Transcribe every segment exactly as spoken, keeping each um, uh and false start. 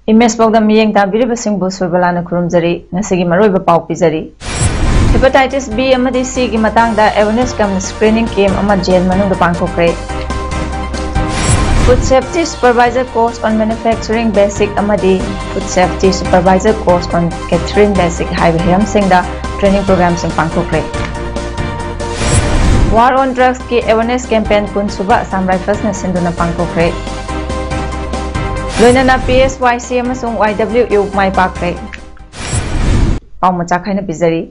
Image ꯄꯥꯎꯗꯝ ꯃꯤꯠꯌꯦꯡ ꯇꯥꯕꯤꯔꯤꯕꯁꯤꯡꯕꯨ ꯁꯨꯔꯕꯂꯥꯅ ꯈꯨꯔꯨꯝꯖꯔꯤ꯫ ꯉꯁꯤꯒꯤ ꯃꯔꯨꯑꯣꯏꯕ ꯄꯥꯎ ꯄꯤꯖꯔꯤ꯫ Hepatitis B ꯑꯃꯗꯤ C ꯒꯤ ꯃꯇꯥꯡꯗ awareness cum screening camp ꯑꯃ ꯖꯦꯜ ꯃꯅꯨꯡꯗ ꯄꯥꯡꯊꯣꯛꯈ꯭ꯔꯦ꯫ Food Safety Supervisor Course on Manufacturing Basic ꯑꯃꯗꯤ Food Safety Supervisor Course on Catering Basic ꯍꯥꯏꯕ ꯍꯤꯔꯝꯁꯤꯡꯗ training programꯁꯤꯡ ꯄꯥꯡꯊꯣꯛꯈ꯭ꯔꯦ꯫ War on Drugs ꯀꯤ awareness campaign ꯀꯨꯟ ꯁꯨꯕ Assam Rifles ꯅ ꯁꯤꯟꯗꯨꯅ ꯄꯥꯡꯊꯣꯛꯈ꯭ꯔꯦ꯫ ꯂꯣꯏꯅꯅ P S Y C ꯑꯃꯁꯨꯡ Y W U ꯃꯥꯏ ꯄꯥꯛꯈ꯭ꯔꯦ꯫ ꯄꯥꯎ ꯃꯆꯥ ꯈꯥꯏꯅ ꯄꯤꯖꯔꯤ꯫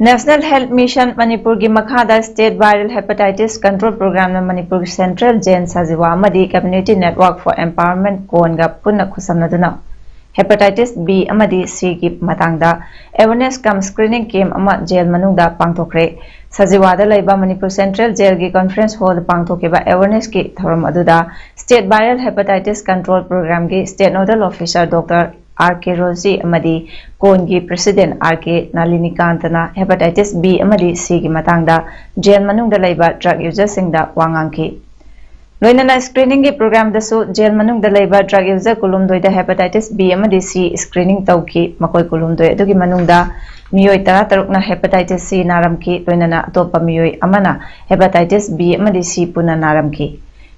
National Health Mission ꯃꯅꯤꯄꯨꯔꯒꯤ ꯃꯈꯥꯗ State Viral Hepatitis Control Programꯅ ꯃꯅꯤꯄꯨꯔꯒꯤ Central Jain Sajiwa ꯑꯃꯗꯤ Community Network for Empowerment ꯀꯣꯟꯒ ꯄꯨꯟꯅ ꯈꯨꯠꯁꯝꯅꯗꯨꯅ Hepatitis B ꯑꯃꯗꯤ C ꯒꯤ ꯃꯇꯥꯡꯗ awareness cum screening camp ꯑꯃ ꯖꯦꯜ ꯃꯅꯨꯡꯗ ꯄꯥꯡꯊꯣꯛꯈ꯭ꯔꯦ꯫ ꯁꯖꯤꯋꯥꯗ ꯂꯩꯕ ꯃꯅꯤꯄꯨꯔ Central Jail ꯒꯤ Conference Hall ꯗ ꯄꯥꯡꯊꯣꯛꯈꯤꯕ awareness ꯀꯤ ꯊꯧꯔꯝ ꯑꯗꯨꯗ State Viral Hepatitis Control Programꯒꯤ State Nodal Officer Doctor R K Rosie ꯑꯃꯗꯤ ꯀꯣꯟꯒꯤ President R K ꯅꯥꯂꯤꯅꯤꯀꯥꯟꯇꯅ Hepatitis B ꯑꯃꯗꯤ C ꯒꯤ ꯃꯇꯥꯡꯗ ꯖꯦꯜ ꯃꯅꯨꯡꯗ ꯂꯩꯕ drug userꯁꯤꯡꯗ ꯋꯥ ꯉꯥꯡꯈꯤ꯫ ꯂꯣꯏꯅꯅ screeningꯒꯤ programꯗꯁꯨ ꯖꯦꯜ ꯃꯅꯨꯡꯗ ꯂꯩꯕ drug user ꯀꯨꯟꯍꯨꯝꯗꯣꯏꯗ Hepatitis B ꯑꯃꯗꯤ C screening ꯇꯧꯈꯤ꯫ ꯃꯈꯣꯏ ꯀꯨꯟꯍꯨꯝꯗꯣꯏ ꯑꯗꯨꯒꯤ ꯃꯅꯨꯡꯗ ꯃꯤꯑꯣꯏ ꯇꯔꯥꯇꯔꯨꯛꯅ Hepatitis C ꯅꯥꯔꯝꯈꯤ꯫ ꯂꯣꯏꯅꯅ ꯑꯇꯣꯞꯄ ꯃꯤꯑꯣꯏ ꯑꯃꯅ Hepatitis B ꯑꯃꯗꯤ C ꯄꯨꯟꯅ ꯅꯥꯔꯝꯈꯤ꯫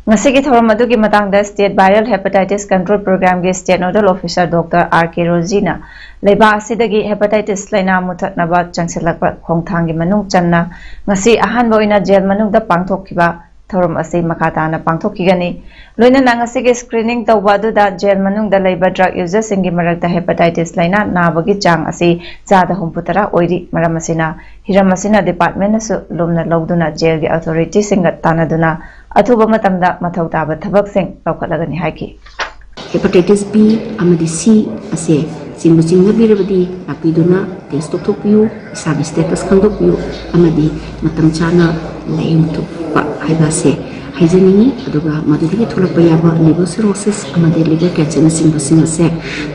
ꯉꯁꯤꯒꯤ ꯊꯧꯔꯝ ꯑꯗꯨꯒꯤ ꯃꯇꯥꯡꯗ State Viral Hepatitis Control Programꯒꯤ State Nodal Officer Doctor R K Rosieꯅ ꯂꯩꯕꯥꯛ ꯑꯁꯤꯗꯒꯤ Hepatitis ꯂꯥꯏꯅꯥ ꯃꯨꯊꯠꯅꯕ ꯆꯪꯁꯤꯜꯂꯛꯄ ꯈꯣꯡꯊꯥꯡꯒꯤ ꯃꯅꯨꯡ ꯆꯟꯅ ꯉꯁꯤ ꯑꯍꯥꯟꯕ ꯑꯣꯏꯅ ꯖꯦꯜ ꯃꯅꯨꯡꯗ ꯄꯥꯡꯊꯣꯛꯈꯤꯕ ꯊꯧꯔꯝ ꯑꯁꯤ ꯃꯈꯥ ꯇꯥꯅ ꯄꯥꯡꯊꯣꯛꯈꯤꯒꯅꯤ꯫ ꯂꯣꯏꯅꯅ ꯉꯁꯤꯒꯤ screening ꯇꯧꯕ ꯑꯗꯨꯗ ꯖꯦꯜ ꯃꯅꯨꯡꯗ ꯂꯩꯕ drug userꯁꯤꯡꯒꯤ ꯃꯔꯛꯇ Hepatitis ꯂꯥꯏꯅꯥ ꯅꯥꯕꯒꯤ ꯆꯥꯡ ꯑꯁꯤ ꯆꯥꯗ ꯍꯨꯝꯐꯨ ꯇꯔꯥ ꯑꯣꯏꯔꯤ꯫ ꯃꯔꯝ ꯑꯁꯤꯅ ꯍꯤꯔꯝ ꯑꯁꯤꯅ departmentꯅꯁꯨ ꯂꯨꯝꯅ ꯂꯧꯗꯨꯅ ꯖꯦꯜꯒꯤ authorityꯁꯤꯡꯒ ꯇꯥꯟꯅꯗꯨꯅ ꯑꯊꯨꯕ ꯃꯇꯝꯗ ꯃꯊꯧ ꯇꯥꯕ ꯊꯕꯛꯁꯤꯡ ꯂꯧꯈꯠꯂꯒꯅꯤ ꯍꯥꯏꯈꯤ꯫ Hepatitis B ꯑꯃꯗꯤ C ꯑꯁꯦ ꯆꯤꯡꯕ ꯆꯤꯡꯅꯕꯤꯔꯕꯗꯤ ꯂꯥꯛꯄꯤꯗꯨꯅ test ꯇꯧꯊꯣꯛꯄꯤꯌꯨ, ꯏꯁꯥꯒꯤ status ꯈꯪꯗꯣꯛꯄꯤꯌꯨ ꯑꯃꯗꯤ ꯃꯇꯝ ꯆꯥꯅ ꯂꯥꯏꯌꯦꯡꯊꯣꯛꯄ ꯍꯥꯏꯕ ꯑꯁꯦ ꯍꯥꯏꯖꯅꯤꯡꯏ꯫ ꯑꯗꯨꯒ ꯃꯗꯨꯗꯒꯤ ꯊꯣꯛꯂꯛꯄ ꯌꯥꯕ liver cirrhosis ꯑꯃꯗꯤ liver cancerꯅꯆꯤꯡꯕꯁꯤꯡ ꯑꯁꯦ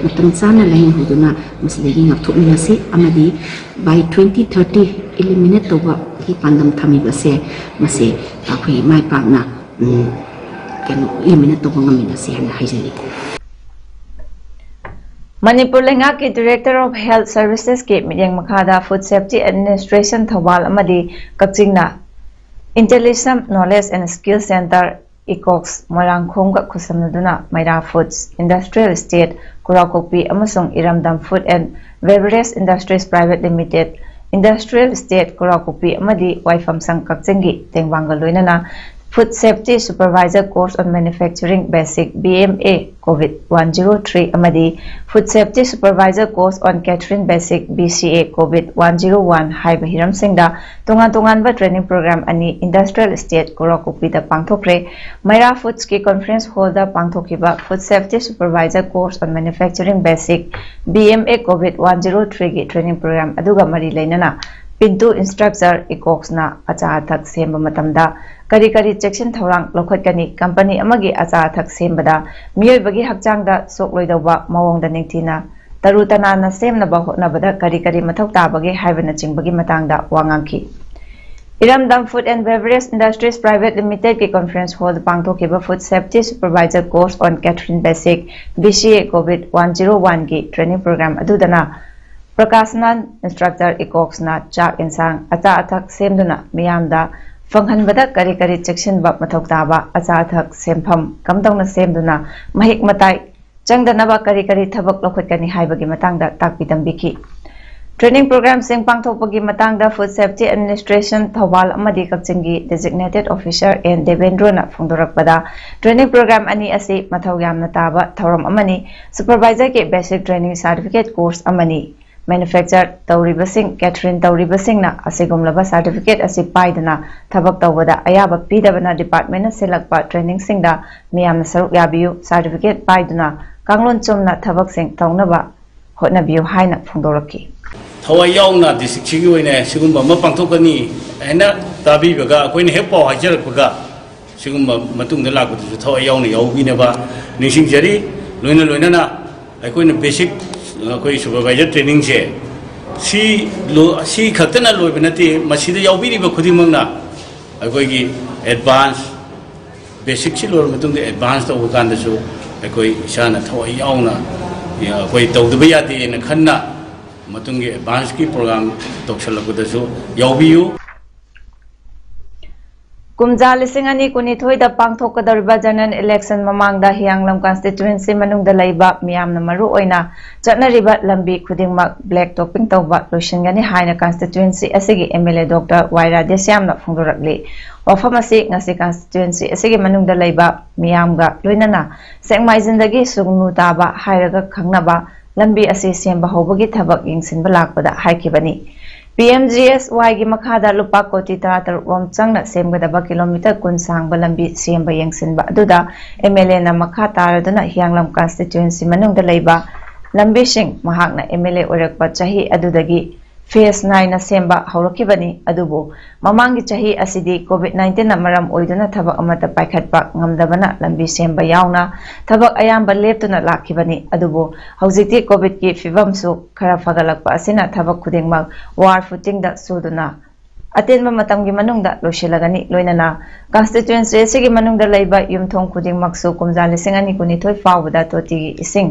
ꯃꯇꯝ ꯆꯥꯅ ꯂꯥꯏꯌꯦꯡꯍꯧꯗꯨꯅ ꯃꯁꯤꯗꯒꯤ ꯉꯥꯛꯊꯣꯛꯃꯤꯟꯅꯁꯤ ꯑꯃꯗꯤ by twenty thirty eliminate ꯇꯧꯕꯒꯤ ꯄꯥꯟꯗꯝ ꯊꯝꯃꯤꯕꯁꯦ ꯃꯁꯤ ꯑꯩꯈꯣꯏ ꯃꯥꯏ ꯄꯥꯛꯅ ꯎꯝ, ꯀꯩꯅꯣ eliminate ꯇꯧꯕ ꯉꯝꯃꯤꯕꯁꯦ ꯍꯥꯏꯅ ꯍꯥꯏꯖꯅꯤꯡꯏ꯫ ꯃꯅꯤꯄꯨꯔ ꯂꯩꯉꯥꯛꯀꯤ Director of Health Servicesꯀꯤ ꯃꯤꯠꯌꯦꯡ ꯃꯈꯥꯗ Food Safety Administration ꯊꯧꯕꯥꯜ ꯑꯃꯗꯤ ꯀꯛꯆꯤꯡꯅ Intellism Knowledge and Skill Centre, ꯏꯀꯣꯛꯁ, ꯃꯣꯏꯔꯥꯡꯈꯣꯝꯒ ꯈꯨꯠꯁꯝꯅꯗꯨꯅ ꯃꯩꯔꯥ Foods, Industrial Estate ꯀꯨꯔꯥꯀꯣꯛꯄꯤ ꯑꯃꯁꯨꯡ ꯏꯔꯝꯗꯝ Food and Beverage Industries Private Limited, Industrial Estate ꯀꯨꯔꯥꯀꯣꯛꯄꯤ ꯑꯃꯗꯤ ꯋꯥꯏꯐꯝꯁꯪ ꯀꯛꯆꯤꯡꯒꯤ ꯇꯦꯡꯕꯥꯡꯒ ꯂꯣꯏꯅꯅ Food Safety Supervisor Course on Manufacturing Basic B M A COVID one zero three ꯑꯃꯗꯤ Food Safety Supervisor Course on Catering Basic B C A COVID one zero one ꯍꯥꯏꯕ ꯍꯤꯔꯝꯁꯤꯡꯗ ꯇꯣꯉꯥꯟ ꯇꯣꯉꯥꯟꯕ training program ꯑꯅꯤ Industrial Estate ꯀꯨꯔꯥꯀꯣꯛꯄꯤꯗ ꯄꯥꯡꯊꯣꯛꯈ꯭ꯔꯦ꯫ ꯃꯩꯔꯥ Foodsꯀꯤ conference hallꯗ ꯄꯥꯡꯊꯣꯛꯈꯤꯕ Food Safety Supervisor Course on Manufacturing Basic B M A COVID one zero threeꯒꯤ training program ꯑꯗꯨꯒ ꯃꯔꯤ ꯂꯩꯅꯅ Pintu instructor ꯏꯀꯣꯛꯁꯅ ꯑꯆꯥ ꯑꯊꯛ ꯁꯦꯝꯕ ꯃꯇꯝꯗ ꯀꯔꯤ ꯀꯔꯤ ꯆꯦꯛꯁꯤꯟ ꯊꯧꯔꯥꯡ ꯂꯧꯈꯠꯀꯅꯤ, company ꯑꯃꯒꯤ ꯑꯆꯥ ꯑꯊꯛ ꯁꯦꯝꯕꯗ ꯃꯤꯑꯣꯏꯕꯒꯤ ꯍꯛꯆꯥꯡꯗ ꯁꯣꯛꯂꯣꯏꯗꯧꯕ ꯃꯑꯣꯡꯗ ꯅꯤꯡꯊꯤꯅ ꯇꯔꯨ ꯇꯅꯥꯟꯅ ꯁꯦꯝꯅꯕ ꯍꯣꯠꯅꯕꯗ ꯀꯔꯤ ꯀꯔꯤ ꯃꯊꯧ ꯇꯥꯕꯒꯦ ꯍꯥꯏꯕꯅꯆꯤꯡꯕꯒꯤ ꯃꯇꯥꯡꯗ ꯋꯥ ꯉꯥꯡꯈꯤ꯫ ꯏꯔꯝꯗꯝ Food and Beverage Industries Private Limitedꯀꯤ conference hallꯗ ꯄꯥꯡꯊꯣꯛꯈꯤꯕ Food Safety Supervisor Course on Catering Basic B C A COVID one zero oneꯒꯤ training program ꯑꯗꯨꯗꯅ ꯄ꯭ꯔꯀꯥꯁꯅꯟ instructor ꯏꯀꯣꯛꯁꯅ ꯆꯥꯛ ꯏꯟꯁꯥꯡ ꯑꯆꯥ ꯑꯊꯛ ꯁꯦꯝꯗꯨꯅ ꯃꯤꯌꯥꯝꯗ ꯐꯪꯍꯟꯕꯗ ꯀꯔꯤ ꯀꯔꯤ ꯆꯦꯛꯁꯤꯟꯕ ꯃꯊꯧ ꯇꯥꯕ, ꯑꯆꯥ ꯑꯊꯛ ꯁꯦꯝꯐꯝ ꯀꯝꯗꯧꯅ ꯁꯦꯝꯗꯨꯅ ꯃꯍꯤꯛ ꯃꯇꯥꯏ ꯆꯪꯗꯅꯕ ꯀꯔꯤ ꯀꯔꯤ ꯊꯕꯛ ꯂꯧꯈꯠꯀꯅꯤ ꯍꯥꯏꯕꯒꯤ ꯃꯇꯥꯡꯗ ꯇꯥꯛꯄꯤ ꯇꯝꯕꯤꯈꯤ꯫ Training programꯁꯤꯡ ꯄꯥꯡꯊꯣꯛꯄꯒꯤ ꯃꯇꯥꯡꯗ Food Safety Administration ꯊꯧꯕꯥꯜ ꯑꯃꯗꯤ ꯀꯛꯆꯤꯡꯒꯤ Designated Officer N ꯗꯦꯕꯦꯟꯗ꯭ꯔꯣꯅ ꯐꯣꯡꯗꯣꯔꯛꯄꯗ, training program ꯑꯅꯤ ꯑꯁꯤ ꯃꯊꯧ ꯌꯥꯝꯅ ꯇꯥꯕ ꯊꯧꯔꯝ ꯑꯃꯅꯤ꯫ Supervisorꯒꯤ basic training certificate course ꯑꯃꯅꯤ꯫ ꯃꯦꯅꯨꯐꯦꯛꯆꯔ ꯇꯧꯔꯤꯕꯁꯤꯡ, ꯀꯦꯊꯔꯤꯡ ꯇꯧꯔꯤꯕꯁꯤꯡꯅ ꯑꯁꯤꯒꯨꯝꯂꯕ ꯁꯥꯔꯇꯤꯐꯤꯀꯦꯠ ꯑꯁꯤ ꯄꯥꯏꯗꯨꯅ ꯊꯕꯛ ꯇꯧꯕꯗ ꯑꯌꯥꯕ ꯄꯤꯗꯕꯅ ꯗꯤꯄꯥꯔꯠꯃꯦꯟꯅ ꯁꯤꯜꯂꯛꯄ ꯇ꯭ꯔꯦꯅꯤꯡꯁꯤꯡꯗ ꯃꯤꯌꯥꯝꯅ ꯁꯔꯨꯛ ꯌꯥꯕꯤꯌꯨ, ꯁꯥꯔꯇꯤꯐꯤꯀꯦꯠ ꯄꯥꯏꯗꯨꯅ ꯀꯥꯡꯂꯣꯟ ꯆꯨꯝꯅ ꯊꯕꯛꯁꯤꯡ ꯇꯧꯅꯕ ꯍꯣꯠꯅꯕꯤꯌꯨ ꯍꯥꯏꯅ ꯐꯣꯡꯗꯣꯔꯛꯈꯤ꯫ ꯊꯋꯥꯏ ꯌꯥꯎꯅ ꯗꯤꯁꯇ꯭ꯔꯤꯛꯁꯤꯒꯤ ꯑꯣꯏꯅ ꯁꯤꯒꯨꯝꯕ ꯑꯃ ꯄꯥꯡꯊꯣꯛꯀꯅꯤ ꯍꯥꯏꯅ ꯇꯥꯕꯤꯕꯒ, ꯑꯩꯈꯣꯏꯅ ꯍꯦꯛ ꯄꯥꯎ ꯍꯥꯏꯖꯔꯛꯄꯒ ꯁꯤꯒꯨꯝꯕ ꯃꯇꯨꯡꯗ ꯂꯥꯛꯄꯗꯁꯨ ꯊꯋꯥꯏ ꯌꯥꯎꯅ ꯌꯥꯎꯕꯤꯅꯕ ꯅꯤꯡꯁꯤꯡꯖꯔꯤ꯫ ꯂꯣꯏꯅ ꯂꯣꯏꯅꯅ ꯑꯩꯈꯣꯏꯅ ꯕꯦꯁꯤꯛ, ꯑꯩꯈꯣꯏ ꯁꯨꯄꯔꯚꯥꯏꯖꯔ ꯇ꯭ꯔꯦꯅꯤꯡꯁꯦ ꯁꯤ ꯂꯣ-, ꯁꯤ ꯈꯛꯇꯅ ꯂꯣꯏꯕ ꯅꯠꯇꯦ, ꯃꯁꯤꯗ ꯌꯥꯎꯕꯤꯔꯤꯕ ꯈꯨꯗꯤꯡꯃꯛꯅ ꯑꯩꯈꯣꯏꯒꯤ ꯑꯦꯗꯚꯥꯟꯁ, ꯕꯦꯁꯤꯛꯁꯤ ꯂꯣꯏꯔꯕ ꯃꯇꯨꯡꯗ ꯑꯦꯗꯚꯥꯟꯁ ꯇꯧꯕ ꯀꯥꯟꯗꯁꯨ ꯑꯩꯈꯣꯏ ꯏꯁꯥꯅ ꯊꯋꯥꯏ ꯌꯥꯎꯅ, ꯑꯩꯈꯣꯏ ꯇꯧꯗꯕ ꯌꯥꯗꯦꯅ ꯈꯟꯅ ꯃꯇꯨꯡꯒꯤ ꯑꯦꯗꯚꯥꯟꯁꯀꯤ ꯄ꯭ꯔꯣꯒ꯭ꯔꯥꯝ ꯇꯧꯁꯜꯂꯛꯄꯗꯁꯨ ꯌꯥꯎꯕꯤꯌꯨ꯫ ꯀꯨꯝꯖꯥ ꯂꯤꯁꯤꯡ ꯑꯅꯤ ꯀꯨꯟꯅꯤꯊꯣꯏꯗ ꯄꯥꯡꯊꯣꯛꯀꯗꯧꯔꯤꯕ ꯖꯦꯅꯔꯦꯜ ꯏꯂꯦꯛꯁꯟ ꯃꯃꯥꯡꯗ ꯍꯤꯌꯥꯡꯂꯝ ꯀꯟꯁꯇꯤꯇ꯭ꯋꯦꯟꯁꯤ ꯃꯅꯨꯡꯗ ꯂꯩꯕ ꯃꯤꯌꯥꯝꯅ ꯃꯔꯨ ꯑꯣꯏꯅ ꯆꯠꯅꯔꯤꯕ ꯂꯝꯕꯤ ꯈꯨꯗꯤꯡꯃꯛ ꯕ꯭ꯂꯦꯛ ꯇꯣꯞꯄꯤꯡ ꯇꯧꯕ ꯂꯣꯏꯁꯤꯟꯒꯅꯤ ꯍꯥꯏꯅ ꯀꯟꯁꯇꯤꯇ꯭ꯋꯦꯟꯁꯤ ꯑꯁꯤꯒꯤ ꯑꯦꯝ ꯑꯦꯜ ꯑꯦ ꯗꯣꯛꯇꯔ ꯋꯥꯏ ꯔꯥꯙꯦꯁ꯭ꯌꯥꯝꯅ ꯐꯣꯡꯗꯣꯔꯛꯂꯤ꯫ ꯋꯥꯐꯝ ꯑꯁꯤ ꯉꯁꯤ ꯀꯟꯁꯇꯤꯇ꯭ꯋꯦꯟꯁꯤ ꯑꯁꯤꯒꯤ ꯃꯅꯨꯡꯗ ꯂꯩꯕ ꯃꯤꯌꯥꯝꯒ ꯂꯣꯏꯅꯅ ꯁꯦꯛꯃꯥꯏꯖꯤꯟꯗꯒꯤ ꯁꯨꯡꯅꯨ ꯇꯥꯕ ꯍꯥꯏꯔꯒ ꯈꯪꯅꯕ ꯂꯝꯕꯤ ꯑꯁꯤ ꯁꯦꯝꯕ ꯍꯧꯕꯒꯤ ꯊꯕꯛ ꯌꯦꯡꯁꯤꯟꯕ ꯂꯥꯛꯄꯗ ꯍꯥꯏꯈꯤꯕꯅꯤ꯫ ꯄꯤ ꯑꯦꯝ ꯖꯤ ꯑꯦꯁ ꯋꯥꯏꯒꯤ ꯃꯈꯥꯗ ꯂꯨꯄꯥ ꯀꯣꯇꯤ ꯇꯔꯥꯇꯔꯨꯛ ꯔꯣꯝ ꯆꯪꯅ ꯁꯦꯝꯒꯗꯕ ꯀꯤꯂꯣꯃꯤꯇꯔ ꯀꯨꯟ ꯁꯥꯡꯕ ꯂꯝꯕꯤ ꯁꯦꯝꯕ ꯌꯦꯡꯁꯤꯟꯕ ꯑꯗꯨꯗ ꯑꯦꯝ ꯑꯦꯜ ꯑꯦꯅ ꯃꯈꯥ ꯇꯥꯔꯗꯨꯅ ꯍꯤꯌꯥꯡꯂꯝ ꯀꯟꯁꯇꯤꯇ꯭ꯋꯦꯟꯁꯤ ꯃꯅꯨꯡꯗ ꯂꯩꯕ ꯂꯝꯕꯤꯁꯤꯡ ꯃꯍꯥꯛꯅ ꯑꯦꯝ ꯑꯦꯜ ꯑꯦ ꯑꯣꯏꯔꯛꯄ ꯆꯍꯤ ꯑꯗꯨꯗꯒꯤ ꯐꯦꯁ ꯅꯥꯏꯅ ꯁꯦꯝꯕ ꯍꯧꯔꯛꯈꯤꯕꯅꯤ꯫ ꯑꯗꯨꯕꯨ ꯃꯃꯥꯡꯒꯤ ꯆꯍꯤ ꯑꯁꯤꯗꯤ ꯀꯣꯚꯤꯗ ꯅꯥꯏꯟꯇꯤꯟꯅ ꯃꯔꯝ ꯑꯣꯏꯗꯨꯅ ꯊꯕꯛ ꯑꯃꯠꯇ ꯄꯥꯏꯈꯠꯄ ꯉꯝꯗꯕꯅ ꯂꯝꯕꯤ ꯁꯦꯝꯕ ꯌꯥꯎꯅ ꯊꯕꯛ ꯑꯌꯥꯝꯕ ꯂꯦꯞꯇꯨꯅ ꯂꯥꯛꯈꯤꯕꯅꯤ꯫ ꯑꯗꯨꯕꯨ ꯍꯧꯖꯤꯛꯇꯤ ꯀꯣꯚꯤꯗꯀꯤ ꯐꯤꯕꯝꯁꯨ ꯈꯔ ꯐꯒꯠꯂꯛꯄ ꯑꯁꯤꯅ ꯊꯕꯛ ꯈꯨꯗꯤꯡꯃꯛ ꯋꯥꯔ ꯐꯨꯇꯤꯡꯗ ꯁꯨꯗꯨꯅ ꯑꯇꯦꯟꯕ ꯃꯇꯝꯒꯤ ꯃꯅꯨꯡꯗ ꯂꯣꯏꯁꯤꯜꯂꯒꯅꯤ꯫ ꯂꯣꯏꯅꯅ ꯀꯟꯁꯇꯤꯇ꯭ꯋꯦꯟꯁꯤ ꯑꯁꯤꯒꯤ ꯃꯅꯨꯡꯗ ꯂꯩꯕ ꯌꯨꯝꯊꯣꯡ ꯈꯨꯗꯤꯡꯃꯛꯁꯨ ꯀꯨꯝꯖꯥ ꯂꯤꯁꯤꯡ ꯑꯅꯤ ꯀꯨꯟꯅꯤꯊꯣꯏ ꯐꯥꯎꯕꯗ ꯇꯣꯇꯤꯒꯤ ꯏꯁꯤꯡ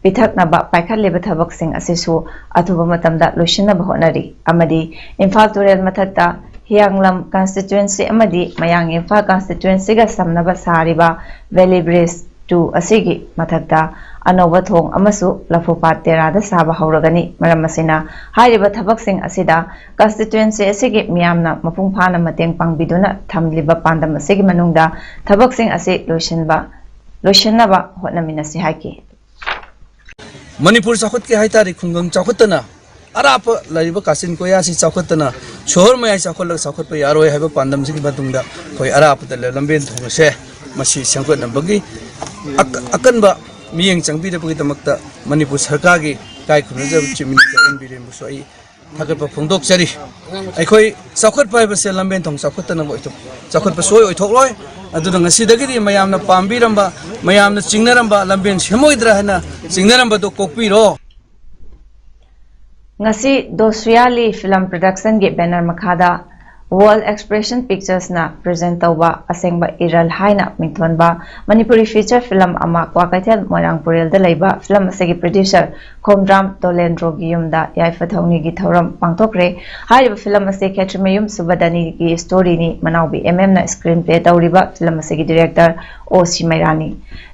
ꯄꯤꯊꯛꯅꯕ ꯄꯥꯏꯈꯠꯂꯤꯕ ꯊꯕꯛꯁꯤꯡ ꯑꯁꯤꯁꯨ ꯑꯊꯨꯕ ꯃꯇꯝꯗ ꯂꯣꯏꯁꯤꯟꯅꯕ ꯍꯣꯠꯅꯔꯤ ꯑꯃꯗꯤ ꯏꯝꯐꯥꯜ ꯇꯨꯔꯦꯜ ꯃꯊꯛꯇ ꯍꯤꯌꯥꯡꯂꯝ ꯀꯟꯁꯇꯤꯇ꯭ꯋꯦꯟꯁꯤ ꯑꯃꯗꯤ ꯃꯌꯥꯡ ꯏꯝꯐꯥꯜ ꯀꯟꯁꯇꯤꯇ꯭ꯋꯦꯟꯁꯤꯒ ꯁꯝꯅꯕ ꯁꯥꯔꯤꯕ ꯚꯦꯂꯤ ꯕ꯭ꯔꯤꯖ ꯇꯨ ꯑꯁꯤꯒꯤ ꯃꯊꯛꯇ ꯑꯅꯧꯕ ꯊꯣꯡ ꯑꯃꯁꯨ ꯂꯐꯨꯄꯥꯠ ꯇꯦꯔꯥꯗ ꯁꯥꯕ ꯍꯧꯔꯒꯅꯤ꯫ ꯃꯔꯝ ꯑꯁꯤꯅ ꯍꯥꯏꯔꯤꯕ ꯊꯕꯛꯁꯤꯡ ꯑꯁꯤꯗ ꯀꯟꯁꯇꯤꯇ꯭ꯋꯦꯟꯁꯤ ꯑꯁꯤꯒꯤ ꯃꯤꯌꯥꯝꯅ ꯃꯄꯨꯡ ꯐꯥꯅ ꯃꯇꯦꯡ ꯄꯥꯡꯕꯤꯗꯨꯅ ꯊꯝꯂꯤꯕ ꯄꯥꯟꯗꯝ ꯑꯁꯤꯒꯤ ꯃꯅꯨꯡꯗ ꯊꯕꯛꯁꯤꯡ ꯑꯁꯤ ꯂꯣꯏꯁꯤꯟꯕ, ꯂꯣꯏꯁꯤꯟꯅꯕ ꯍꯣꯠꯅꯃꯤꯟꯅꯁꯤ ꯍꯥꯏꯈꯤ꯫ ꯃꯅꯤꯄꯨꯔ ꯆꯥꯎꯈꯠꯀꯦ ꯍꯥꯏꯇꯥꯔꯗꯤ ꯈꯨꯡꯒꯪ ꯆꯥꯎꯈꯠꯇꯅ ꯑꯔꯥꯞꯄ ꯂꯩꯔꯤꯕ ꯀꯥꯆꯤꯟ ꯀꯣꯌꯥꯁꯤ ꯆꯥꯎꯈꯠꯇꯅ ꯁꯣꯍꯣꯔ ꯃꯌꯥꯏ ꯆꯥꯎꯈꯠꯂꯒ ꯆꯥꯎꯈꯠꯄ ꯌꯥꯔꯣꯏ ꯍꯥꯏꯕ ꯄꯥꯟꯗꯝꯁꯤꯒꯤ ꯃꯇꯨꯡꯗ ꯑꯩꯈꯣꯏ ꯑꯔꯥꯞꯄꯗ ꯂꯝꯕꯦꯟ ꯊꯣꯡ ꯑꯁꯦ ꯃꯁꯤ ꯁꯦꯝꯒꯠꯅꯕꯒꯤ ꯑꯀ-, ꯑꯀꯟꯕ ꯃꯤꯠꯌꯦꯡ ꯆꯪꯕꯤꯔꯛꯄꯒꯤꯗꯃꯛꯇ ꯃꯅꯤꯄꯨꯔ ꯁꯔꯀꯥꯔꯒꯤ ꯏꯀꯥꯏ ꯈꯨꯝꯅꯖꯕ Chief Minister ꯑꯦꯟ ꯕꯤꯔꯦꯟꯕꯨꯁꯨ ꯑꯩ ꯊꯥꯒꯠꯄ ꯐꯣꯡꯗꯣꯛꯆꯔꯤ꯫ ꯑꯩꯈꯣꯏ ꯆꯥꯎꯈꯠꯄ ꯍꯥꯏꯕꯁꯦ ꯂꯝꯕꯦꯟ ꯊꯣꯡ ꯆꯥꯎꯈꯠꯇꯅꯕ ꯑꯣꯏꯊꯣꯛ-, ꯆꯥꯎꯈꯠꯄ ꯁꯨꯡꯑꯣꯏ ꯑꯣꯏꯊꯣꯛꯂꯣꯏ꯫ ꯑꯗꯨꯅ ꯉꯁꯤꯗꯒꯤꯗꯤ ꯃꯌꯥꯝꯅ ꯄꯥꯝꯕꯤꯔꯝꯕ, ꯃꯌꯥꯝꯅ ꯆꯤꯡꯅꯔꯝꯕ ꯂꯝꯕꯦꯟ ꯁꯦꯝꯃꯣꯏꯗ꯭ꯔꯥ ꯍꯥꯏꯅ ꯆꯤꯡꯅꯔꯝꯕꯗꯨ ꯀꯣꯛꯄꯤꯔꯣ꯫ ꯉꯁꯤ ꯗꯣꯁ꯭ꯔꯤꯌꯥꯂꯤ ꯐꯤꯂꯝ ꯄ꯭ꯔꯗꯛꯁꯟꯒꯤ ꯕꯦꯅꯔ ꯃꯈꯥꯗ World Expression Picturesꯅ ꯄ꯭ꯔꯖꯦꯟ ꯇꯧꯕ ꯑꯁꯦꯡꯕ ꯏꯔꯜ ꯍꯥꯏꯅ ꯃꯤꯡꯊꯣꯟꯕ ꯃꯅꯤꯄꯨꯔꯤ ꯐꯤꯆꯔ ꯐꯤꯂꯝ ꯑꯃ ꯀ꯭ꯋꯥꯀꯩꯊꯦꯜ ꯃꯣꯏꯔꯥꯡ ꯄꯨꯔꯦꯜꯗ ꯂꯩꯕ ꯐꯤꯂꯝ ꯑꯁꯤꯒꯤ ꯄ꯭ꯔꯗ꯭ꯌꯨꯁꯔ ꯈꯣꯝꯗ꯭ꯔꯥꯝ ꯇꯣꯂꯦꯟꯗ꯭ꯔꯣꯒꯤ ꯌꯨꯝꯗ ꯌꯥꯏꯐ ꯊꯧꯅꯤꯒꯤ ꯊꯧꯔꯝ ꯄꯥꯡꯊꯣꯛꯈ꯭ꯔꯦ꯫ ꯍꯥꯏꯔꯤꯕ ꯐꯤꯂꯝ ꯑꯁꯤ ꯈꯦꯇ꯭ꯔꯤꯃꯌꯨꯝ ꯁꯨꯕꯗꯅꯤꯒꯤ ꯁ꯭ꯇꯣꯔꯤꯅꯤ꯫ ꯃꯅꯥꯎꯕꯤ ꯑꯦꯝ ꯑꯦꯝꯅ ꯁ꯭ꯀ꯭ꯔꯤꯟ ꯄ꯭ꯂꯦ ꯇꯧꯔꯤꯕ ꯐꯤꯂꯝ ꯑꯁꯤꯒꯤ ꯗꯤꯔꯦꯛꯇꯔ ꯑꯣ ꯁꯤꯃꯩꯔꯥꯅꯤ꯫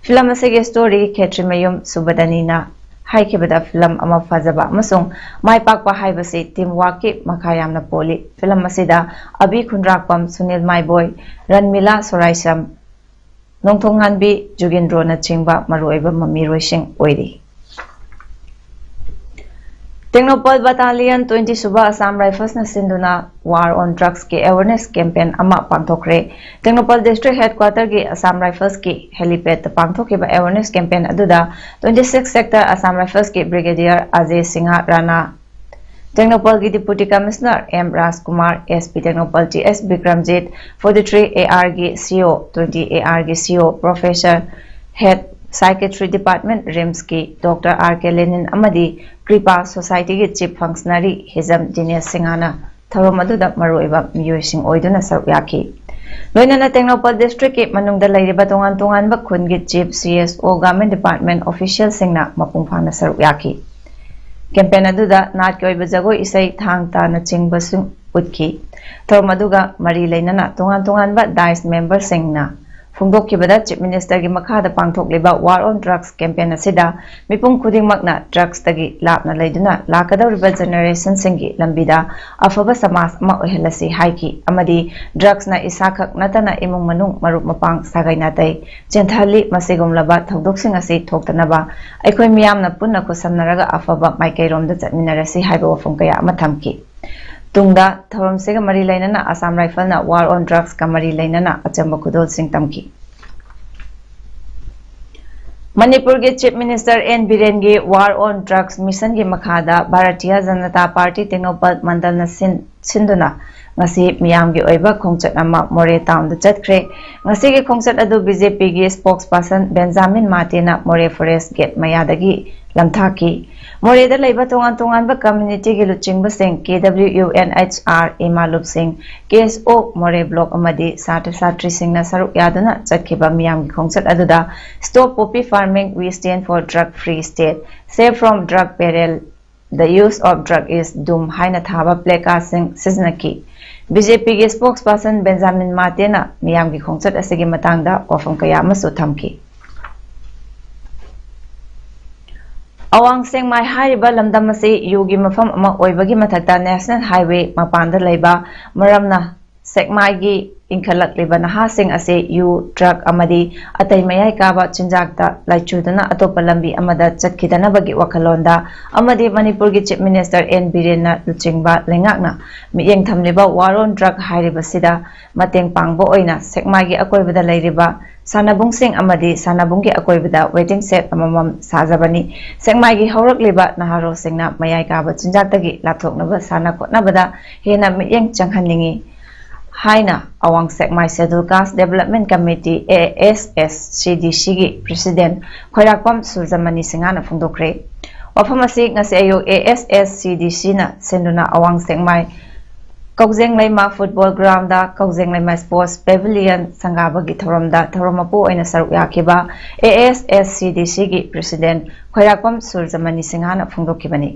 ꯐꯤꯂꯝ ꯑꯁꯤꯒꯤ ꯁ꯭ꯇꯣꯔꯤ ꯈꯦꯇ꯭ꯔꯤꯃꯌꯨꯝ ꯁꯨꯕꯗꯅꯤꯅ ꯍꯥꯏꯈꯤꯕꯗ ꯐꯤꯂꯝ ꯑꯃ ꯐꯖꯕ ꯑꯃꯁꯨꯡ ꯃꯥꯏ ꯄꯥꯛꯄ ꯍꯥꯏꯕꯁꯤ ꯇꯤꯝ ꯋꯥꯔꯛꯀꯤ ꯃꯈꯥ ꯌꯥꯝꯅ ꯄꯣꯜꯂꯤ꯫ ꯐꯤꯂꯝ ꯑꯁꯤꯗ ꯑꯕꯤ ꯈꯨꯟꯗ꯭ꯔꯥꯛꯄꯝ, ꯁꯨꯅꯤꯜ ꯃꯥꯏꯕꯣꯏ, ꯔꯟꯃꯤꯂꯥ ꯁꯣꯔꯥꯏꯁꯝ, ꯅꯣꯡꯊꯣꯡꯉꯥꯟꯕꯤ ꯖꯨꯒꯦꯟꯗ꯭ꯔꯣꯅꯆꯤꯡꯕ ꯃꯔꯨꯑꯣꯏꯕ ꯃꯃꯤꯔꯣꯏꯁꯤꯡ ꯑꯣꯏꯔꯤ꯫ ꯇꯦꯡꯅꯧꯄꯜ Battalion twenty ꯁꯨꯕ Assam Riflesꯅ ꯁꯤꯟꯗꯨꯅ War on Drugsꯀꯤ awareness campaign ꯑꯃ ꯄꯥꯡꯊꯣꯛꯈ꯭ꯔꯦ꯫ ꯇꯦꯡꯅꯧꯄꯜ District Headquarterꯒꯤ Assam Riflesꯀꯤ helipadꯇ ꯄꯥꯡꯊꯣꯛꯈꯤꯕ awareness campaign ꯑꯗꯨꯗ twenty six Sector Assam Riflesꯀꯤ Brigadier ꯑꯖꯦ ꯁꯤꯡꯍ ꯔꯥꯅꯥ, ꯇꯦꯡꯅꯧꯄꯜꯒꯤ Deputy Commissioner M Rajkumar, SP Tengnoupal T S Bikramjit, forty three ARꯒꯤ CO, twenty ARꯒꯤ CO, Professor, Head Psychiatry Department, RIMSꯀꯤ Doctor R K Lenin ꯑꯃꯗꯤ ꯀ꯭ꯔꯤꯄꯥ Societyꯒꯤ Chief Functionary ꯍꯤꯖꯝ ꯗꯤꯅꯦꯁ ꯁꯤꯡꯍꯅ ꯊꯧꯔꯝ ꯑꯗꯨꯗ ꯃꯔꯨꯑꯣꯏꯕ ꯃꯤꯑꯣꯏꯁꯤꯡ ꯑꯣꯏꯗꯨꯅ ꯁꯔꯨꯛ ꯌꯥꯈꯤ꯫ ꯂꯣꯏꯅꯅ ꯇꯦꯡꯅꯧꯄꯜ Districtꯀꯤ ꯃꯅꯨꯡꯗ ꯂꯩꯔꯤꯕ ꯇꯣꯉꯥꯟ ꯇꯣꯉꯥꯟꯕ ꯈꯨꯟꯒꯤ Chief, CSO, Government Department officialꯁꯤꯡꯅ ꯃꯄꯨꯡ ꯐꯥꯅ ꯁꯔꯨꯛ ꯌꯥꯈꯤ꯫ Campaign ꯑꯗꯨꯗ ꯅꯥꯠꯀꯤ ꯑꯣꯏꯕ ꯖꯒꯣꯏ ꯏꯁꯩ, ꯊꯥꯡ ꯇꯥꯅꯆꯤꯡꯕꯁꯨ ꯎꯠꯈꯤ꯫ ꯊꯧꯔꯝ ꯑꯗꯨꯒ ꯃꯔꯤ ꯂꯩꯅꯅ ꯇꯣꯉꯥꯟ ꯇꯣꯉꯥꯟꯕ dais memberꯁꯤꯡꯅ ꯐꯣꯡꯗꯣꯛꯈꯤꯕꯗ, Chief Minister ꯒꯤ ꯃꯈꯥꯗ ꯄꯥꯡꯊꯣꯛꯂꯤꯕ War on Drugs campaign ꯑꯁꯤꯗ ꯃꯤꯄꯨꯝ ꯈꯨꯗꯤꯡꯃꯛꯅ drugs ꯇꯒꯤ ꯂꯥꯞꯅ ꯂꯩꯗꯨꯅ ꯂꯥꯛꯀꯗꯧꯔꯤꯕ generation ꯁꯤꯡꯒꯤ ꯂꯝꯕꯤꯗ ꯑꯐꯕ ꯁꯃꯥꯖ ꯑꯃ ꯑꯣꯏꯍꯜꯂꯁꯤ ꯍꯥꯏꯈꯤ ꯑꯃꯗꯤ drugs ꯅ ꯏꯁꯥꯈꯛ ꯅꯠꯇꯅ ꯏꯃꯨꯡ ꯃꯅꯨꯡ, ꯃꯔꯨꯞ ꯃꯄꯥꯡ, ꯁꯥꯒꯩ ꯅꯥꯇꯩ ꯆꯦꯟꯊꯍꯜꯂꯤ꯫ ꯃꯁꯤꯒꯨꯝꯂꯕ ꯊꯧꯗꯣꯛꯁꯤꯡ ꯑꯁꯤ ꯊꯣꯛꯇꯅꯕ ꯑꯩꯈꯣꯏ ꯃꯤꯌꯥꯝꯅ ꯄꯨꯟꯅ ꯈꯨꯠꯁꯝꯅꯔꯒ ꯑꯐꯕ ꯃꯥꯏꯀꯩꯔꯣꯝꯗ ꯆꯠꯃꯤꯟꯅꯔꯁꯤ ꯍꯥꯏꯕ ꯋꯥꯐꯝ ꯀꯌꯥ ꯑꯃ ꯊꯝꯈꯤ꯫ ꯇꯨꯡꯗ ꯊꯧꯔꯝꯁꯤꯒ ꯃꯔꯤ ꯂꯩꯅꯅ Assam Rifle ꯅ War on Drugs ꯀ ꯃꯔꯤ ꯂꯩꯅꯅ ꯑꯆꯝꯕ ꯈꯨꯗꯣꯜꯁꯤꯡ ꯇꯝꯈꯤ꯫ ꯃꯅꯤꯄꯨꯔꯒꯤ Chief Minister ꯑꯦꯟ ꯕꯤꯔꯦꯟꯒꯤ War on Drugs Mission ꯒꯤ ꯃꯈꯥꯗ Bharatiya Janata Party ꯇꯦꯡꯅꯧꯄꯜ ꯃꯟꯗꯜꯅ ꯁꯤꯟ-, ꯁꯤꯟꯗꯨꯅ ꯉꯁꯤ ꯃꯤꯌꯥꯝꯒꯤ ꯑꯣꯏꯕ ꯈꯣꯡꯆꯠ ꯑꯃ ꯃꯣꯔꯦ town ꯗ ꯆꯠꯈ꯭ꯔꯦ꯫ ꯉꯁꯤꯒꯤ ꯈꯣꯡꯆꯠ ꯑꯗꯨ ꯕꯤ ꯖꯦ ꯄꯤ ꯒꯤ spokesperson ꯕꯦꯟꯖꯥꯃꯤꯟ ꯃꯥꯇꯦꯅ ꯃꯣꯔꯦ forest gate ꯃꯌꯥꯗꯒꯤ ꯂꯝꯊꯥꯛꯈꯤ꯫ ꯃꯣꯔꯦꯗ ꯂꯩꯕ ꯇꯣꯉꯥꯟ ꯇꯣꯉꯥꯟꯕ community ꯒꯤ ꯂꯨꯆꯤꯡꯕꯁꯤꯡ, K W U N H R ꯏꯃꯥꯂꯨꯞꯁꯤꯡ, K S O Moreh block ꯑꯃꯗꯤ ꯁꯥꯇ꯭ꯔ ꯁꯥꯇ꯭ꯔꯤꯁꯤꯡꯅ ꯁꯔꯨꯛ ꯌꯥꯗꯨꯅ ꯆꯠꯈꯤꯕ ꯃꯤꯌꯥꯝꯒꯤ ꯈꯣꯡꯆꯠ ꯑꯗꯨꯗ Stop Poppy Farming, We Stand for Drug Free State, Safe from Drug Peril, The Use of Drug is Doom ꯍꯥꯏꯅ ꯊꯥꯕ placard ꯁꯤꯡ ꯁꯤꯖꯤꯟꯅꯈꯤ꯫ ꯕꯤ ꯖꯦ ꯄꯤ ꯒꯤ spokesperson ꯕꯦꯟꯖꯥꯃꯤꯟ ꯃꯥꯇꯦꯅ ꯃꯤꯌꯥꯝꯒꯤ ꯈꯣꯡꯆꯠ ꯑꯁꯤꯒꯤ ꯃꯇꯥꯡꯗ ꯋꯥꯐꯝ ꯀꯌꯥ ꯑꯃꯁꯨ ꯊꯝꯈꯤ꯫ ꯑꯋꯥꯡ ꯁꯦꯛꯃꯥꯏ ꯍꯥꯏꯔꯤꯕ ꯂꯝꯗꯝ ꯑꯁꯤ ꯌꯨꯒꯤ ꯃꯐꯝ ꯑꯃ ꯑꯣꯏꯕꯒꯤ ꯃꯊꯛꯇ National Highway ꯃꯄꯥꯟꯗ ꯂꯩꯕ ꯃꯔꯝꯅ, ꯁꯦꯛꯃꯥꯏꯒꯤ ꯏꯟꯈꯠꯂꯛꯂꯤꯕ ꯅꯍꯥꯁꯤꯡ ꯑꯁꯤ ꯌꯨ, drug ꯑꯃꯗꯤ ꯑꯇꯩ ꯃꯌꯥꯏ ꯀꯥꯕ ꯆꯤꯟꯖꯥꯛꯇ ꯂꯥꯏꯆꯨꯗꯨꯅ ꯑꯇꯣꯞꯄ ꯂꯝꯕꯤ ꯑꯃꯗ ꯆꯠꯈꯤꯗꯅꯕꯒꯤ ꯋꯥꯈꯜꯂꯣꯟꯗ ꯑꯃꯗꯤ ꯃꯅꯤꯄꯨꯔꯒꯤ Chief Minister ꯑꯦꯟ ꯕꯤꯔꯦꯟꯅ ꯂꯨꯆꯤꯡꯕ ꯂꯩꯉꯥꯛꯅ ꯃꯤꯠꯌꯦꯡ ꯊꯝꯂꯤꯕ War on Drug ꯍꯥꯏꯔꯤꯕꯁꯤꯗ ꯃꯇꯦꯡ ꯄꯥꯡꯕ ꯑꯣꯏꯅ ꯁꯦꯛꯃꯥꯏꯒꯤ ꯑꯀꯣꯏꯕꯗ ꯂꯩꯔꯤꯕ ꯁꯥꯟꯅꯕꯨꯡꯁꯤꯡ ꯑꯃꯗꯤ ꯁꯥꯟꯅꯕꯨꯡꯒꯤ ꯑꯀꯣꯏꯕꯗ waiting shed ꯑꯃꯃꯝ ꯁꯥꯖꯕꯅꯤ꯫ ꯁꯦꯛꯃꯥꯏꯒꯤ ꯍꯧꯔꯛꯂꯤꯕ ꯅꯍꯥꯔꯣꯜꯁꯤꯡꯅ ꯃꯌꯥꯏ ꯀꯥꯕ ꯆꯤꯟꯖꯥꯛꯇꯒꯤ ꯂꯥꯞꯊꯣꯛꯅꯕ ꯁꯥꯟꯅ ꯈꯣꯠꯅꯕꯗ ꯍꯦꯟꯅ ꯃꯤꯠꯌꯦꯡ ꯆꯪꯍꯟꯅꯤꯡꯏ ꯍꯥꯏꯅ ꯑꯋꯥꯡ ꯁꯦꯛꯃꯥꯏ Scheduled Caste Development Committee, A S S C ꯗꯤ ꯁꯤ ꯒꯤ President ꯈ꯭ꯋꯥꯏꯔꯥꯛꯄꯝ ꯁꯨꯔꯖꯃꯅꯤ ꯁꯤꯡꯍꯅ ꯐꯣꯡꯗꯣꯛꯈ꯭ꯔꯦ꯫ ꯋꯥꯐꯝ ꯑꯁꯤ ꯉꯁꯤ ꯑꯌꯨꯛ ꯑꯦ ꯑꯦꯁ ꯑꯦꯁ ꯁꯤ ꯗꯤ ꯁꯤ ꯅ ꯁꯤꯟꯗꯨꯅ ꯑꯋꯥꯡ ꯁꯦꯛꯃꯥꯏ ꯀꯧꯖꯦꯡ ꯂꯩꯃ football ground ꯗ ꯀꯧꯖꯦꯡ ꯂꯩꯃ Sports Pavilion ꯁꯪꯒꯥꯕꯒꯤ ꯊꯧꯔꯝꯗ ꯊꯧꯔꯝ ꯃꯄꯨ ꯑꯣꯏꯅ ꯁꯔꯨꯛ ꯌꯥꯈꯤꯕ ꯑꯦ ꯑꯦꯁ ꯑꯦꯁ ꯁꯤ ꯗꯤ ꯁꯤ ꯒꯤ President ꯈ꯭ꯋꯥꯏꯔꯥꯛꯄꯝ ꯁꯨꯔꯖꯃꯅꯤ ꯁꯤꯡꯍꯅ ꯐꯣꯡꯗꯣꯛꯈꯤꯕꯅꯤ꯫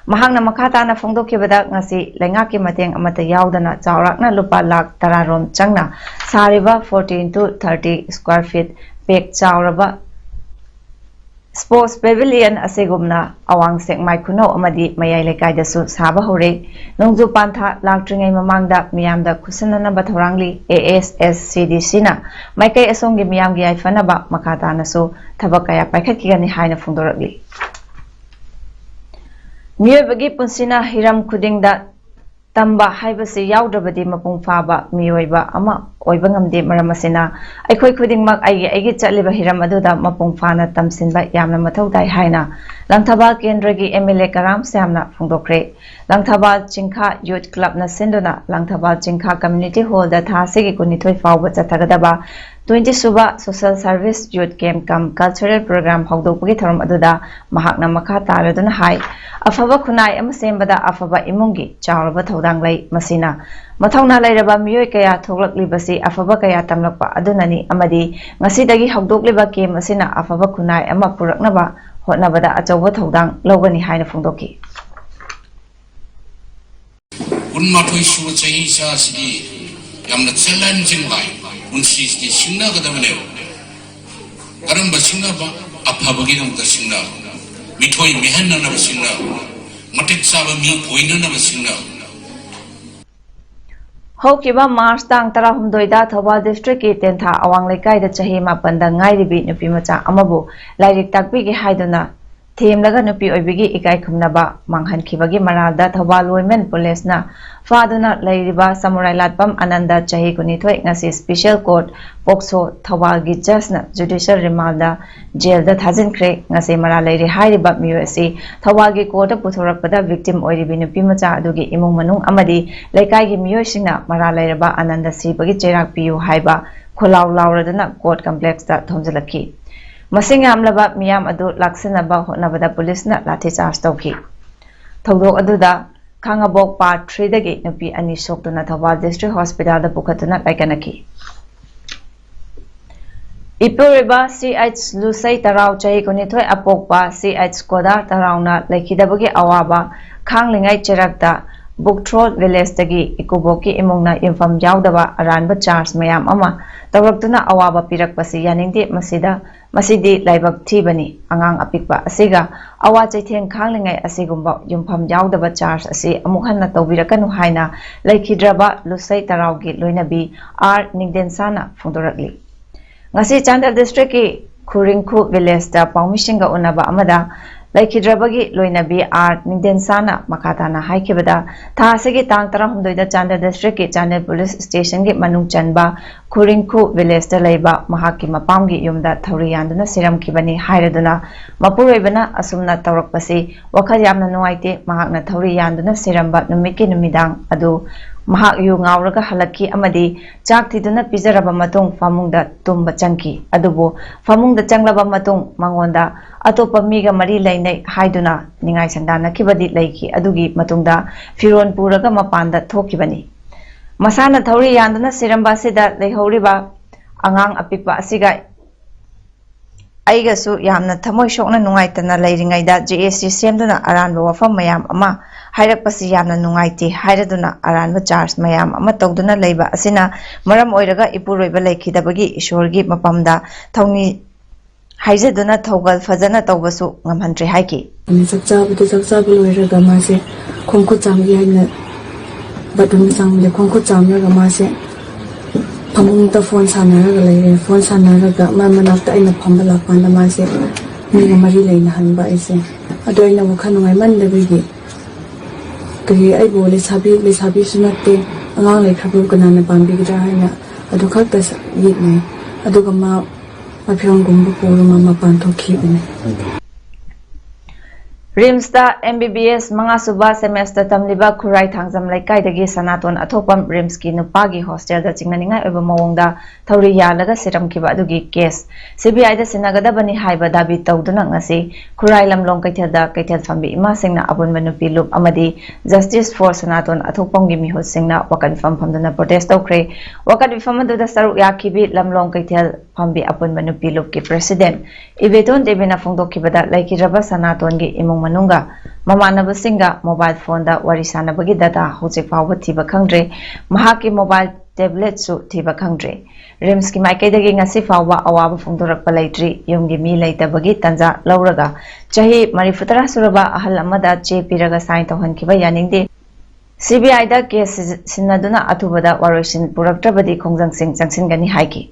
ꯃꯍꯥꯛꯅ ꯃꯈꯥ ꯇꯥꯅ ꯐꯣꯡꯗꯣꯛꯈꯤꯕꯗ, ꯉꯁꯤ ꯂꯩꯉꯥꯛꯀꯤ ꯃꯇꯦꯡ ꯑꯃꯠꯇ ꯌꯥꯎꯗꯅ ꯆꯥꯎꯔꯥꯛꯅ ꯂꯨꯄꯥ ꯂꯥꯈ ꯇꯔꯥ ꯔꯣꯝ ꯆꯪꯅ ꯁꯥꯔꯤꯕ forty into thirty square feet ꯄꯦꯛ ꯆꯥꯎꯔꯕ Sports Pavilion ꯑꯁꯤꯒꯨꯝꯅ ꯑꯋꯥꯡ ꯁꯦꯛꯃꯥꯏ ꯈꯨꯅꯧ ꯑꯃꯗꯤ ꯃꯌꯥꯏ ꯂꯩꯀꯥꯏꯗꯁꯨ ꯁꯥꯕ ꯍꯧꯔꯦ꯫ ꯅꯣꯡꯖꯨ ꯄꯥꯟꯊꯥ ꯂꯥꯛꯇ꯭ꯔꯤꯉꯩ ꯃꯃꯥꯡꯗ ꯃꯤꯌꯥꯝꯗ ꯈꯨꯠꯁꯤꯟꯅꯅꯕ ꯊꯧꯔꯥꯡꯂꯤ꯫ A S S C D C ꯅ ꯃꯥꯏꯀꯩ ꯑꯁꯣꯝꯒꯤ ꯃꯤꯌꯥꯝꯒꯤ ꯌꯥꯏꯐꯅꯕ ꯃꯈꯥ ꯇꯥꯅꯁꯨ ꯊꯕꯛ ꯀꯌꯥ ꯄꯥꯏꯈꯠꯈꯤꯒꯅꯤ ꯍꯥꯏꯅ ꯐꯣꯡꯗꯣꯔꯛꯂꯤ꯫ ꯃꯤꯑꯣꯏꯕꯒꯤ ꯄꯨꯟꯁꯤꯅ ꯍꯤꯔꯝ ꯈꯨꯗꯤꯡꯗ ꯇꯝꯕ ꯍꯥꯏꯕꯁꯤ ꯌꯥꯎꯗ꯭ꯔꯕꯗꯤ ꯃꯄꯨꯡ ꯐꯥꯕ ꯃꯤꯑꯣꯏꯕ ꯑꯃ ꯑꯣꯏꯕ ꯉꯝꯗꯦ꯫ ꯃꯔꯝ ꯑꯁꯤꯅ, ꯑꯩꯈꯣꯏ ꯈꯨꯗꯤꯡꯃꯛ ꯑꯩꯒꯤ ꯑꯩꯒꯤ ꯆꯠꯂꯤꯕ ꯍꯤꯔꯝ ꯑꯗꯨꯗ ꯃꯄꯨꯡ ꯐꯥꯅ ꯇꯝꯁꯤꯟꯕ ꯌꯥꯝꯅ ꯃꯊꯧ ꯇꯥꯏ ꯍꯥꯏꯅ ꯂꯪꯊꯕꯥꯜ ꯀꯦꯟꯗ꯭ꯔꯒꯤ M L A Karam ꯁ꯭ꯌꯥꯝꯅ ꯐꯣꯡꯗꯣꯛꯈ꯭ꯔꯦ꯫ Langthabal ꯆꯤꯡꯈꯥ Youth Club ꯅ ꯁꯤꯟꯗꯨꯅ ꯂꯪꯊꯕꯥꯜ ꯆꯤꯡꯈꯥ Community Hall ꯗ ꯊꯥ ꯑꯁꯤꯒꯤ ꯀꯨꯟꯅꯤꯊꯣꯏ ꯐꯥꯎꯕ ꯆꯠꯊꯒꯗꯕ twenty ꯁꯨꯕ Social Service Youth Camp cum Cultural Program ꯍꯧꯗꯣꯛꯄꯒꯤ ꯊꯧꯔꯝ ꯑꯗꯨꯗ ꯃꯍꯥꯛꯅ ꯃꯈꯥ ꯇꯥꯔꯗꯨꯅ ꯍꯥꯏ, ꯑꯐꯕ ꯈꯨꯟꯅꯥꯏ ꯑꯃ ꯁꯦꯝꯕꯗ ꯑꯐꯕ ꯏꯃꯨꯡꯒꯤ ꯆꯥꯎꯔꯕ ꯊꯧꯗꯥꯡ ꯂꯩ꯫ ꯃꯁꯤꯅ ꯃꯊꯧꯅꯥ ꯂꯩꯔꯕ ꯃꯤꯑꯣꯏ ꯀꯌꯥ ꯊꯣꯛꯂꯛꯂꯤꯕꯁꯤ ꯑꯐꯕ ꯀꯌꯥ ꯇꯝꯂꯛꯄ ꯑꯗꯨꯅꯅꯤ, ꯑꯃꯗꯤ ꯉꯁꯤꯗꯒꯤ ꯍꯧꯗꯣꯛꯂꯤꯕ camp ꯑꯁꯤꯅ ꯑꯐꯕ ꯈꯨꯟꯅꯥꯏ ꯑꯃ ꯄꯨꯔꯛꯅꯕ ꯍꯣꯠꯅꯕꯗ ꯑꯆꯧꯕ ꯊꯧꯗꯥꯡ ꯂꯧꯒꯅꯤ ꯍꯥꯏꯅ ꯐꯣꯡꯗꯣꯛꯈꯤ꯫ ꯀꯨꯟꯃꯥꯊꯣꯏ ꯁꯨꯕ ꯆꯍꯤ ꯆꯥ ꯑꯁꯤꯗꯤ ꯌꯥꯝꯅ challenging life, ꯄꯨꯟꯁꯤꯁꯤꯗꯤ ꯁꯤꯡꯅꯒꯗꯕꯅꯦꯕ꯫ ꯀꯔꯝꯕ ꯁꯤꯡꯅꯕ? ꯑꯐꯕꯒꯤꯗꯃꯛꯇ ꯁꯤꯡꯅꯕ, ꯃꯤꯊꯣꯏ ꯃꯤꯍꯦꯟꯅꯅꯕ ꯁꯤꯡꯅꯕ, ꯃꯇꯤꯛ ꯆꯥꯕ ꯃꯤ ꯑꯣꯏꯅꯅꯕ ꯁꯤꯡꯅꯕ꯫ ꯍꯧꯈꯤꯕ March ꯇꯥꯡ ꯇꯔꯥꯍꯨꯝꯗꯣꯏꯗ ꯊꯧꯕꯥꯜ district ꯀꯤ ꯇꯦꯟꯊꯥ ꯑꯋꯥꯡ ꯂꯩꯀꯥꯏꯗ ꯆꯍꯤ ꯃꯥꯄꯟꯗ ꯉꯥꯏꯔꯤꯕꯤ ꯅꯨꯄꯤ ꯃꯆꯥ ꯑꯃꯕꯨ ꯂꯥꯏꯔꯤꯛ ꯇꯥꯛꯄꯤꯒꯦ ꯍꯥꯏꯗꯨꯅ ꯊꯦꯝꯂꯒ ꯅꯨꯄꯤ ꯑꯣꯏꯕꯤꯒꯤ ꯏꯀꯥꯏ ꯈꯨꯝꯅꯕ ꯃꯥꯡꯍꯟꯈꯤꯕꯒꯤ ꯃꯔꯥꯜꯗ ꯊꯧꯕꯥꯜ Women Police ꯅ ꯐꯥꯗꯨꯅ ꯂꯩꯔꯤꯕ ꯁꯃꯨꯔꯥꯏ ꯂꯥꯠꯄꯝ ꯑꯅꯟꯗ ꯆꯍꯤ ꯀꯨꯟꯅꯤꯊꯣꯏ ꯉꯁꯤ Special Court POCSO ꯊꯧꯕꯥꯜꯒꯤ judge ꯅ judicial remand ꯗ jail ꯗ ꯊꯥꯖꯤꯟꯈ꯭ꯔꯦ꯫ ꯉꯁꯤ ꯃꯔꯥꯜ ꯂꯩꯔꯦ ꯍꯥꯏꯔꯤꯕ ꯃꯤꯑꯣꯏ ꯑꯁꯤ ꯊꯧꯕꯥꯜꯒꯤ court ꯇ ꯄꯨꯊꯣꯔꯛꯄꯗ victim ꯑꯣꯏꯔꯤꯕꯤ ꯅꯨꯄꯤ ꯃꯆꯥ ꯑꯗꯨꯒꯤ ꯏꯃꯨꯡ ꯃꯅꯨꯡ ꯑꯃꯗꯤ ꯂꯩꯀꯥꯏꯒꯤ ꯃꯤꯑꯣꯏꯁꯤꯡꯅ ꯃꯔꯥꯜ ꯂꯩꯔꯕ ꯑꯅꯟꯗ ꯁꯤꯕꯒꯤ ꯆꯩꯔꯥꯛ ꯄꯤꯌꯨ ꯍꯥꯏꯕ ꯈꯣꯜꯂꯥꯎ ꯂꯥꯎꯔꯗꯨꯅ court complex ꯇ ꯊꯣꯝꯖꯤꯜꯂꯛꯈꯤ꯫ ꯃꯁꯤꯡ ꯌꯥꯝꯂꯕ ꯃꯤꯌꯥꯝ ꯑꯗꯨ ꯂꯥꯛꯁꯤꯟꯅꯕ ꯍꯣꯠꯅꯕꯗ police ꯅ ꯂꯥꯊꯤ charge ꯇꯧꯈꯤ꯫ ꯊꯧꯗꯣꯛ ꯑꯗꯨꯗ ꯈꯥꯉꯕꯣꯛ Part three ꯗꯒꯤ ꯅꯨꯄꯤ ꯑꯅꯤ ꯁꯣꯛꯇꯨꯅ ꯊꯧꯕꯥꯜ district hospital ꯗ ꯄꯨꯈꯠꯇꯨꯅ ꯂꯥꯏꯀꯠꯅꯈꯤ꯫ ꯏꯄꯨꯔꯣꯏꯕ ꯁꯤ ꯑꯩꯆ ꯂꯨꯁꯩ ꯇꯔꯥꯎ, ꯆꯍꯤ ꯀꯨꯟꯅꯤꯊꯣꯏ ꯑꯄꯣꯛꯄ ꯁꯤ ꯑꯩꯆ ꯀꯣꯗꯥ ꯇꯔꯥꯎꯅ ꯂꯩꯈꯤꯗꯕꯒꯤ ꯑꯋꯥꯕ ꯈꯥꯡꯂꯤꯉꯩ ꯆꯩꯔꯛꯇ ꯕꯨꯛꯊ꯭ꯔꯣꯜ ꯚꯤꯂꯦꯖꯇꯒꯤ ꯏꯀꯨꯕꯣꯛꯀꯤ ꯏꯃꯨꯡꯅ ꯌꯨꯝꯐꯝ ꯌꯥꯎꯗꯕ ꯑꯔꯥꯟꯕ ꯆꯥꯔꯖ ꯃꯌꯥꯝ ꯑꯃ ꯇꯧꯔꯛꯇꯨꯅ ꯑꯋꯥꯕ ꯄꯤꯔꯛꯄꯁꯤ ꯌꯥꯅꯤꯡꯗꯦ꯫ ꯃꯁꯤꯗ, ꯃꯁꯤꯗꯤ ꯂꯥꯏꯕꯛ ꯊꯤꯕꯅꯤ꯫ ꯑꯉꯥꯡ ꯑꯄꯤꯛꯄ ꯑꯁꯤꯒ ꯑꯋꯥ ꯆꯩꯊꯦꯡ ꯈꯥꯡꯂꯤꯉꯩ ꯑꯁꯤꯒꯨꯝꯕ ꯌꯨꯝꯐꯝ ꯌꯥꯎꯗꯕ ꯆꯥꯔꯖ ꯑꯁꯤ ꯑꯃꯨꯛ ꯍꯟꯅ ꯇꯧꯕꯤꯔꯛꯀꯅꯨ ꯍꯥꯏꯅ ꯂꯩꯈꯤꯗ꯭ꯔꯕ ꯂꯨꯁꯩ ꯇꯔꯥꯎꯒꯤ ꯂꯣꯏꯅꯕꯤ ꯑꯥꯔ ꯅꯤꯡꯗꯦꯟꯁꯥꯅ ꯐꯣꯡꯗꯣꯔꯛꯂꯤ꯫ ꯉꯁꯤ ꯆꯥꯟꯗꯦꯜ ꯗꯤꯁꯇ꯭ꯔꯤꯛꯀꯤ ꯈꯨꯔꯤꯡꯈꯨ ꯚꯤꯂꯦꯖꯇ ꯄꯥꯎꯃꯤꯁꯤꯡꯒ ꯎꯅꯕ ꯑꯃꯗ ꯂꯩꯈꯤꯗ꯭ꯔꯕꯒꯤ ꯂꯣꯏꯅꯕꯤ ꯑꯥꯔ ꯅꯤꯡꯗꯦꯟꯁꯥꯅ ꯃꯈꯥ ꯇꯥꯅ ꯍꯥꯏꯈꯤꯕꯗ, ꯊꯥ ꯑꯁꯤꯒꯤ ꯇꯥꯡ ꯇꯔꯥꯍꯨꯝꯗꯣꯏꯗ ꯆꯥꯟꯗꯦꯜ ꯗꯤꯁꯇ꯭ꯔꯤꯛꯀꯤ ꯆꯥꯟꯗꯦꯜ ꯄꯨꯂꯤꯁ ꯁ꯭ꯇꯦꯁꯟꯒꯤ ꯃꯅꯨꯡ ꯆꯟꯕ ꯈꯨꯔꯤꯡꯈꯨ ꯚꯤꯂꯦꯖꯇ ꯂꯩꯕ ꯃꯍꯥꯛꯀꯤ ꯃꯄꯥꯝꯒꯤ ꯌꯨꯝꯗ ꯊꯧꯔꯤ ꯌꯥꯟꯗꯨꯅ ꯁꯤꯔꯝꯈꯤꯕꯅꯤ ꯍꯥꯏꯔꯗꯨꯅ, ꯃꯄꯨꯔꯣꯏꯕꯅ ꯑꯁꯨꯝꯅ ꯇꯧꯔꯛꯄꯁꯤ ꯋꯥꯈꯜ ꯌꯥꯝꯅ ꯅꯨꯡꯉꯥꯏꯇꯦ꯫ ꯃꯍꯥꯛꯅ ꯊꯧꯔꯤ ꯌꯥꯟꯗꯨꯅ ꯁꯤꯔꯝꯕ ꯅꯨꯃꯤꯠꯀꯤ ꯅꯨꯃꯤꯗꯥꯡ ꯑꯗꯨ ꯃꯍꯥꯛ ꯌꯨ ꯉꯥꯎꯔꯒ ꯍꯜꯂꯛꯈꯤ ꯑꯃꯗꯤ ꯆꯥꯛ ꯊꯤꯗꯨꯅ ꯄꯤꯖꯔꯕ ꯃꯇꯨꯡ ꯐꯃꯨꯡꯗ ꯇꯨꯝꯕ ꯆꯪꯈꯤ꯫ ꯑꯗꯨꯕꯨ ꯐꯃꯨꯡꯗ ꯆꯪꯂꯕ ꯃꯇꯨꯡ ꯃꯉꯣꯟꯗ ꯑꯇꯣꯞꯄ ꯃꯤꯒ ꯃꯔꯤ ꯂꯩꯅꯩ ꯍꯥꯏꯗꯨꯅ ꯅꯤꯡꯉꯥꯏ ꯁꯪꯗꯥꯅꯈꯤꯕꯗꯤ ꯂꯩꯈꯤ꯫ ꯑꯗꯨꯒꯤ ꯃꯇꯨꯡꯗ ꯐꯤꯔꯣꯜ ꯄꯨꯔꯒ ꯃꯄꯥꯟꯗ ꯊꯣꯛꯈꯤꯕꯅꯤ꯫ ꯃꯁꯥꯅ ꯊꯧꯔꯤ ꯌꯥꯟꯗꯨꯅ ꯁꯤꯔꯝꯕ ꯑꯁꯤꯗ ꯂꯩꯍꯧꯔꯤꯕ ꯑꯉꯥꯡ ꯑꯄꯤꯛꯄ ꯑꯁꯤꯒ ꯑꯩꯒꯁꯨ ꯌꯥꯝꯅ ꯊꯃꯣꯏ ꯁꯣꯛꯅ ꯅꯨꯡꯉꯥꯏꯇꯅ ꯂꯩꯔꯤꯉꯩꯗ ꯖꯦ ꯑꯦ ꯁꯤ ꯁꯦꯝꯗꯨꯅ ꯑꯔꯥꯟꯕ ꯋꯥꯐꯝ ꯃꯌꯥꯝ ꯑꯃ ꯍꯥꯏꯔꯛꯄꯁꯤ ꯌꯥꯝꯅ ꯅꯨꯡꯉꯥꯏꯇꯦ ꯍꯥꯏꯔꯗꯨꯅ ꯑꯔꯥꯟꯕ ꯆꯥꯔꯖ ꯃꯌꯥꯝ ꯑꯃ ꯇꯧꯗꯨꯅ ꯂꯩꯕ ꯑꯁꯤꯅ ꯃꯔꯝ ꯑꯣꯏꯔꯒ ꯏꯄꯨꯔꯣꯏꯕ ꯂꯩꯈꯤꯗꯕꯒꯤ ꯏꯁꯣꯔꯒꯤ ꯃꯐꯝꯗ ꯊꯧꯅꯤ ꯍꯥꯏꯖꯗꯨꯅ ꯊꯧꯒꯜ ꯐꯖꯅ ꯇꯧꯕꯁꯨ ꯉꯝꯍꯟꯗ꯭ꯔꯦ ꯍꯥꯏꯈꯤ꯫ ꯑꯩꯅ ꯆꯥꯛ ꯆꯥꯕꯗꯨ, ꯆꯥꯛ ꯆꯥꯕ ꯂꯣꯏꯔꯒ ꯃꯥꯁꯦ ꯈꯣꯡ ꯈꯨꯠ ꯆꯥꯝꯒꯦ ꯍꯥꯏꯅ ꯕꯥꯠꯔꯨꯝꯗ ꯆꯪꯕꯗ, ꯈꯣꯡ ꯈꯨꯠ ꯆꯥꯝꯂꯒ ꯃꯥꯁꯦ ꯐꯃꯨꯡꯗ ꯐꯣꯟ ꯁꯥꯟꯅꯔꯒ ꯂꯩꯔꯦ꯫ ꯐꯣꯟ ꯁꯥꯟꯅꯔꯒ ꯃꯥ ꯃꯅꯥꯛꯇ ꯑꯩꯅ ꯐꯝꯕ ꯂꯥꯛꯄ ꯀꯥꯟꯗ ꯃꯥꯁꯦ ꯃꯤꯒ ꯃꯔꯤ ꯂꯩꯅꯍꯟꯕ ꯑꯩꯁꯦ꯫ ꯑꯗꯣ ꯑꯩꯅ ꯋꯥꯈꯜ ꯅꯨꯡꯉꯥꯏꯃꯟꯗꯕꯒꯤ, ꯀꯔꯤ, ꯑꯩꯕꯨ ꯂꯩꯁꯥꯕꯤ, ꯂꯩꯁꯥꯕꯤꯁꯨ ꯅꯠꯇꯦ, ꯑꯉꯥꯡ ꯂꯩꯈ꯭ꯔꯕꯕꯨ ꯀꯅꯥꯅ ꯄꯥꯝꯕꯤꯒꯗ꯭ꯔꯥ ꯍꯥꯏꯅ ꯑꯗꯨ ꯈꯛꯇ ꯁ-, ꯌꯦꯠꯅꯩ꯫ ꯑꯗꯨꯒ ꯃꯥ ꯃꯐꯤꯔꯣꯟꯒꯨꯝꯕ ꯄꯨꯔꯒ ꯃꯥ ꯃꯄꯥꯟ ꯊꯣꯛꯈꯤꯕꯅꯦ꯫ ꯔꯤꯝꯁꯇ ꯑꯦꯝ ꯕꯤ ꯕꯤ ꯑꯦꯁ ꯃꯉꯥ ꯁꯨꯕ ꯁꯦꯃꯦꯁꯇꯔ ꯇꯝꯂꯤꯕ ꯈꯨꯔꯥꯏ ꯊꯥꯡꯖꯝ ꯂꯩꯀꯥꯏꯗꯒꯤ ꯁꯅꯥꯇꯣꯟ ꯑꯊꯣꯛꯄꯝ ꯔꯤꯝꯁꯀꯤ ꯅꯨꯄꯥꯒꯤ ꯍꯣꯁꯇꯦꯜꯗ ꯆꯤꯡꯅꯅꯤꯡꯉꯥꯏ ꯑꯣꯏꯕ ꯃꯑꯣꯡꯗ ꯊꯧꯔꯤ ꯌꯥꯜꯂꯒ ꯁꯤꯔꯝꯈꯤꯕ ꯑꯗꯨꯒꯤ ꯀꯦꯁ ꯁꯤ ꯕꯤ ꯑꯥꯏꯗ ꯁꯤꯟꯅꯒꯗꯕꯅꯤ ꯍꯥꯏꯕ ꯗꯥꯕꯤ ꯇꯧꯗꯨꯅ ꯉꯁꯤ ꯈꯨꯔꯥꯏ ꯂꯝꯂꯣꯡ ꯀꯩꯊꯦꯜꯗ ꯀꯩꯊꯦꯜ ꯐꯝꯕꯤ ꯏꯃꯥꯁꯤꯡꯅ ꯑꯄꯨꯟꯕ ꯅꯨꯄꯤ ꯂꯨꯞ ꯑꯃꯗꯤ Justice for ꯁꯅꯥꯇꯣꯟ ꯑꯊꯣꯛꯄꯝꯒꯤ ꯃꯤꯍꯨꯠꯁꯤꯡꯅ ꯋꯥꯀꯠ ꯃꯤꯐꯝ ꯐꯝꯗꯨꯅ ꯄ꯭ꯔꯣꯇꯦꯁ ꯇꯧꯈ꯭ꯔꯦ꯫ ꯋꯥꯀꯠ ꯃꯤꯐꯝ ꯑꯗꯨꯗ ꯁꯔꯨꯛ ꯌꯥꯈꯤꯕꯤ ꯂꯝꯂꯣꯡ ꯀꯩꯊꯦꯜ ꯐꯝꯕꯤ ꯑꯄꯨꯟꯕ ꯅꯨꯄꯤ ꯂꯨꯞꯀꯤ ꯄ꯭ꯔꯦꯁꯤꯗꯦꯟꯠ ꯏꯕꯦꯇꯣꯟ ꯗꯦꯕꯤꯅ ꯐꯣꯡꯗꯣꯛꯈꯤꯕꯗ, ꯂꯩꯈꯤꯗ꯭ꯔꯕ ꯁꯅꯥꯇꯣꯟꯒꯤ ꯏꯃꯨꯡ ꯃꯅꯨꯡꯒ ꯃꯃꯥꯟꯅꯕꯁꯤꯡꯒ ꯃꯣꯕꯥꯏꯜ ꯐꯣꯟꯗ ꯋꯥꯔꯤ ꯁꯥꯟꯅꯕꯒꯤ ꯗꯇꯥ ꯍꯧꯖꯤꯛ ꯐꯥꯎꯕ ꯊꯤꯕ ꯈꯪꯗ꯭ꯔꯦ꯫ ꯃꯍꯥꯛꯀꯤ ꯃꯣꯕꯥꯏꯜ ꯇꯦꯕ꯭ꯂꯦꯠꯁꯨ ꯊꯤꯕ ꯈꯪꯗ꯭ꯔꯦ꯫ ꯔꯤꯝꯁꯀꯤ ꯃꯥꯏꯀꯩꯗꯒꯤ ꯉꯁꯤ ꯐꯥꯎꯕ ꯑꯋꯥꯕ ꯐꯣꯡꯗꯣꯔꯛꯄ ꯂꯩꯇ꯭ꯔꯤ꯫ ꯌꯨꯝꯒꯤ ꯃꯤ ꯂꯩꯇꯕꯒꯤ ꯇꯥꯟꯖꯥ ꯂꯧꯔꯒ ꯆꯍꯤ ꯃꯔꯤꯐꯨ ꯇꯔꯥ ꯁꯨꯔꯕ ꯑꯍꯜ ꯑꯃꯗ ꯆꯦ ꯄꯤꯔꯒ ꯁꯥꯏꯟ ꯇꯧꯍꯟꯈꯤꯕ ꯌꯥꯅꯤꯡꯗꯦ꯫ ꯁꯤ ꯕꯤ ꯑꯥꯏꯗ ꯀꯦꯁ ꯁꯤꯟꯅꯗꯨꯅ ꯑꯊꯨꯕꯗ ꯋꯥꯔꯣꯏꯁꯤꯟ ꯄꯨꯔꯛꯇ꯭ꯔꯕꯗꯤ ꯈꯣꯡꯖꯪꯁꯤꯡ ꯆꯪꯁꯤꯟꯒꯅꯤ ꯍꯥꯏꯈꯤ꯫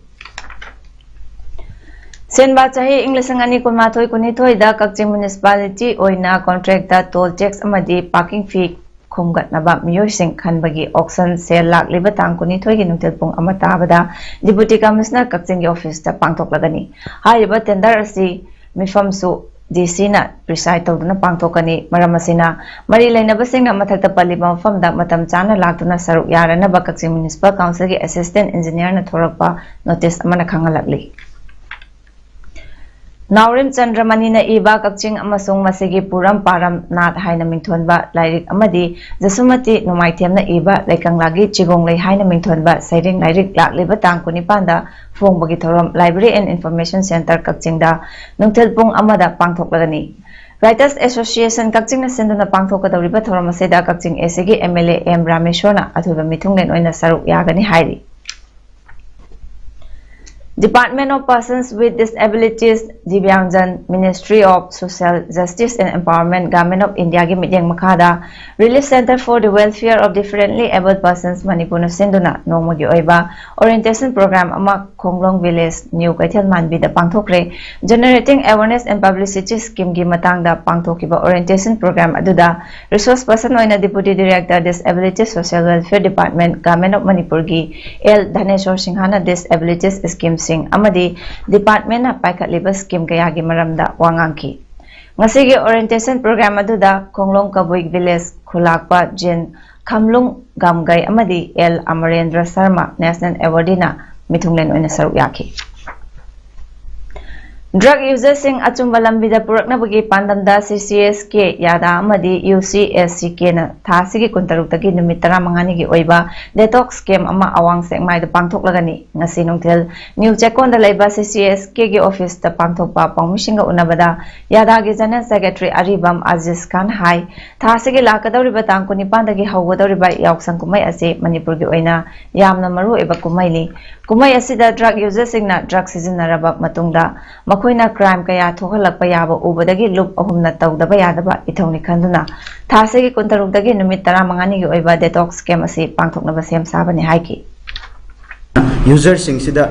ꯁꯦꯟꯕꯥ ꯆꯍꯤ ꯏꯪ ꯂꯤꯁꯤꯡ ꯑꯅꯤ ꯀꯨꯟꯃꯥꯊꯣꯏ ꯀꯨꯟꯅꯤꯊꯣꯏꯗ ꯀꯛꯆꯤꯡ ꯃ꯭ꯌꯨꯅꯤꯁꯤꯄꯥꯂꯤꯇꯤ ꯑꯣꯏꯅ ꯀꯣꯟꯇ꯭ꯔꯦꯛꯇ ꯇꯣꯜ ꯇꯦꯛꯁ ꯑꯃꯗꯤ ꯄꯥꯔꯀꯤꯡ ꯐꯤ ꯈꯣꯝꯒꯠꯅꯕ ꯃꯤꯑꯣꯏꯁꯤꯡ ꯈꯟꯕꯒꯤ ꯑꯣꯛꯁꯟ ꯁꯦꯜ ꯂꯥꯛꯂꯤꯕ ꯇꯥꯡ ꯀꯨꯟꯅꯤꯊꯣꯏꯒꯤ ꯅꯨꯡꯊꯤꯜ ꯄꯨꯡ ꯑꯃ ꯇꯥꯕꯗ ꯗꯤꯄꯨꯇꯤ ꯀꯃꯤꯁꯅꯔ ꯀꯛꯆꯤꯡꯒꯤ ꯑꯣꯐꯤꯁꯇ ꯄꯥꯡꯊꯣꯛꯂꯒꯅꯤ꯫ ꯍꯥꯏꯔꯤꯕ ꯇꯦꯟꯗꯔ ꯑꯁꯤ ꯃꯤꯐꯝꯁꯨ ꯗꯤ ꯁꯤꯅ ꯄ꯭ꯔꯤꯁꯥꯏꯗ ꯇꯧꯗꯨꯅ ꯄꯥꯡꯊꯣꯛꯀꯅꯤ꯫ ꯃꯔꯝ ꯑꯁꯤꯅ, ꯃꯔꯤ ꯂꯩꯅꯕꯁꯤꯡꯅ ꯃꯊꯛꯇ ꯄꯜꯂꯤꯕ ꯃꯐꯝꯗ ꯃꯇꯝ ꯆꯥꯅ ꯂꯥꯛꯇꯨꯅ ꯁꯔꯨꯛ ꯌꯥꯔꯅꯕ ꯀꯛꯆꯤꯡ ꯃ꯭ꯌꯨꯅꯤꯁꯤꯄꯥꯜ ꯀꯥꯎꯟꯁꯤꯜꯒꯤ ꯑꯦꯁꯤꯁꯇꯦꯟꯠ ꯏꯟꯖꯤꯅꯤꯌꯔꯅ ꯊꯣꯔꯛꯄ ꯅꯣꯇꯤꯁ ꯑꯃꯅ ꯈꯪꯍꯜꯂꯛꯂꯤ꯫ ꯅꯥꯎꯔꯦꯝ ꯆꯟꯗ꯭ꯔꯃꯅꯤꯅ ꯏꯕ ꯀꯛꯆꯤꯡ ꯑꯃꯁꯨꯡ ꯃꯁꯤꯒꯤ ꯄꯨꯔꯝ ꯄꯥꯔꯝ ꯅꯥꯠ ꯍꯥꯏꯅ ꯃꯤꯡꯊꯣꯟꯕ ꯂꯥꯏꯔꯤꯛ ꯑꯃꯗꯤ ꯖꯁꯨꯃꯇꯤ ꯅꯣꯡꯃꯥꯏꯊꯦꯝꯅ ꯏꯕ ꯂꯩꯀꯪꯂꯥꯒꯤ ꯆꯤꯒꯣꯡꯂꯩ ꯍꯥꯏꯅ ꯃꯤꯡꯊꯣꯟꯕ ꯁꯩꯔꯦꯡ ꯂꯥꯏꯔꯤꯛ ꯂꯥꯛꯂꯤꯕ ꯇꯥꯡ ꯀꯨꯟꯅꯤꯄꯥꯟꯗ ꯐꯣꯡꯕꯒꯤ ꯊꯧꯔꯝ Library and Information Centre ꯀꯛꯆꯤꯡꯗ ꯅꯨꯡꯊꯤꯜ ꯄꯨꯡ ꯑꯃꯗ ꯄꯥꯡꯊꯣꯛꯂꯒꯅꯤ꯫ Writers Association ꯀꯛꯆꯤꯡꯅ ꯁꯤꯟꯗꯨꯅ ꯄꯥꯡꯊꯣꯛꯀꯗꯧꯔꯤꯕ ꯊꯧꯔꯝ ꯑꯁꯤꯗ ꯀꯛꯆꯤꯡ ꯑꯦ ꯁꯤꯒꯤ ꯑꯦꯝ ꯑꯦꯜ ꯑꯦ ꯑꯦꯝ ꯔꯥꯃꯦꯁꯣꯔꯅ ꯑꯊꯣꯏꯕ ꯃꯤꯊꯨꯡꯂꯦꯟ ꯑꯣꯏꯅ ꯁꯔꯨꯛ ꯌꯥꯒꯅꯤ ꯍꯥꯏꯔꯤ꯫ Department of Persons with Disabilities, Divyangjan, Ministry of Social Justice and Empowerment, Government of Indiaꯒꯤ ꯃꯤꯠꯌꯦꯡ ꯃꯈꯥꯗ Relief Centre for the Welfare of Differently Abled Persons ꯃꯅꯤꯄꯨꯔꯅ ꯁꯤꯟꯗꯨꯅ ꯅꯣꯡꯃꯒꯤ ꯑꯣꯏꯕ orientation program ꯑꯃ ꯈꯣꯡꯂꯣꯡ village, New ꯀꯩꯊꯦꯜ ꯃꯥꯟꯕꯤꯗ ꯄꯥꯡꯊꯣꯛꯈ꯭ꯔꯦ꯫ Generating Awareness and Publicity Schemeꯒꯤ ꯃꯇꯥꯡꯗ ꯄꯥꯡꯊꯣꯛꯈꯤꯕ orientation program ꯑꯗꯨꯗ resource person ꯑꯣꯏꯅ Deputy Director, Disability Social Welfare Department, Government of ꯃꯅꯤꯄꯨꯔꯒꯤ ꯑꯦꯜ ꯙꯅꯦꯁꯣꯔ ꯁꯤꯡꯍꯅ disabilities schemeꯁꯤꯡ ꯑꯃꯗꯤ departmentꯅ ꯄꯥꯏꯈꯠꯂꯤꯕ scheme ꯀꯌꯥꯒꯤ ꯃꯔꯝꯗ ꯋꯥ ꯉꯥꯡꯈꯤ꯫ ꯉꯁꯤꯒꯤ orientation program ꯑꯗꯨꯗ ꯈꯣꯡꯂꯣꯡ ꯀꯕꯨꯏ village ꯈꯨꯂꯥꯛꯄ ꯖꯦꯟ ꯈꯝꯂꯨꯡ ꯒꯥꯝꯒꯩ ꯑꯃꯗꯤ ꯑꯦꯜ ꯑꯃꯔꯦꯟꯗ꯭ꯔ ꯁꯔꯃ national awardee ꯅ ꯃꯤꯊꯨꯡꯂꯦꯟ ꯑꯣꯏꯅ ꯁꯔꯨꯛ ꯌꯥꯈꯤ꯫ Drug user ꯁꯤꯡ ꯑꯆꯨꯝꯕ ꯂꯝꯕꯤꯗ ꯄꯨꯔꯛꯅꯕꯒꯤ ꯄꯥꯟꯗꯝꯗ C C S K ꯌꯥꯗꯥ ꯑꯃꯗꯤ U C S C K ꯅ ꯊꯥ ꯑꯁꯤꯒꯤ ꯀꯨꯟꯇꯔꯨꯛꯇꯒꯤ ꯅꯨꯃꯤꯠ ꯇꯔꯥꯃꯉꯥꯅꯤꯒꯤ ꯑꯣꯏꯕ detox camp ꯑꯃ ꯑꯋꯥꯡ ꯁꯦꯛꯃꯥꯏꯗ ꯄꯥꯡꯊꯣꯛꯂꯒꯅꯤ꯫ ꯉꯁꯤ ꯅꯨꯡꯊꯤꯜ ꯅ꯭ꯌꯨ ꯆꯦꯛꯀꯣꯟꯗ ꯂꯩꯕ C C S K ꯒꯤ office ꯇ ꯄꯥꯡꯊꯣꯛꯄ ꯄꯥꯎꯃꯤꯁꯤꯡꯒ ꯎꯅꯕꯗ ꯌꯥꯗꯥꯒꯤ general secretary ꯑꯔꯤꯕꯝ ꯑꯖꯤꯖ ꯈꯥꯟ ꯍꯥꯏ, ꯊꯥ ꯑꯁꯤꯒꯤ ꯂꯥꯛꯀꯗꯧꯔꯤꯕ ꯇꯥꯡ ꯀꯨꯟꯅꯤꯄꯥꯟꯗꯒꯤ ꯍꯧꯒꯗꯧꯔꯤꯕ ꯌꯥꯎꯁꯪ ꯀꯨꯝꯍꯩ ꯑꯁꯤ ꯃꯅꯤꯄꯨꯔꯒꯤ ꯑꯣꯏꯅ ꯌꯥꯝꯅ ꯃꯔꯨꯑꯣꯏꯕ ꯀꯨꯝꯍꯩꯅꯤ꯫ ꯀꯨꯝꯍꯩ ꯑꯁꯤꯗ drug user ꯁꯤꯡꯅ drug ꯁꯤꯖꯤꯟꯅꯔꯕ ꯃꯇꯨꯡꯗ ꯃꯈꯣꯏꯅ crime ꯀꯌꯥ ꯊꯣꯛꯍꯜꯂꯛꯄ ꯌꯥꯕ ꯎꯕꯗꯒꯤ ꯂꯨꯞ ꯑꯍꯨꯝꯅ ꯇꯧꯗꯕ ꯌꯥꯗꯕ ꯏꯊꯧꯅꯤ ꯈꯟꯗꯨꯅ ꯊꯥ ꯑꯁꯤꯒꯤ ꯀꯨꯟꯇꯔꯨꯛꯇꯒꯤ ꯅꯨꯃꯤꯠ ꯇꯔꯥꯃꯉꯥꯅꯤꯒꯤ ꯑꯣꯏꯕ detox camp ꯑꯁꯤ ꯄꯥꯡꯊꯣꯛꯅꯕ ꯁꯦꯝ ꯁꯥꯕꯅꯤ ꯍꯥꯏꯈꯤ꯫ User ꯁꯤꯡꯁꯤꯗ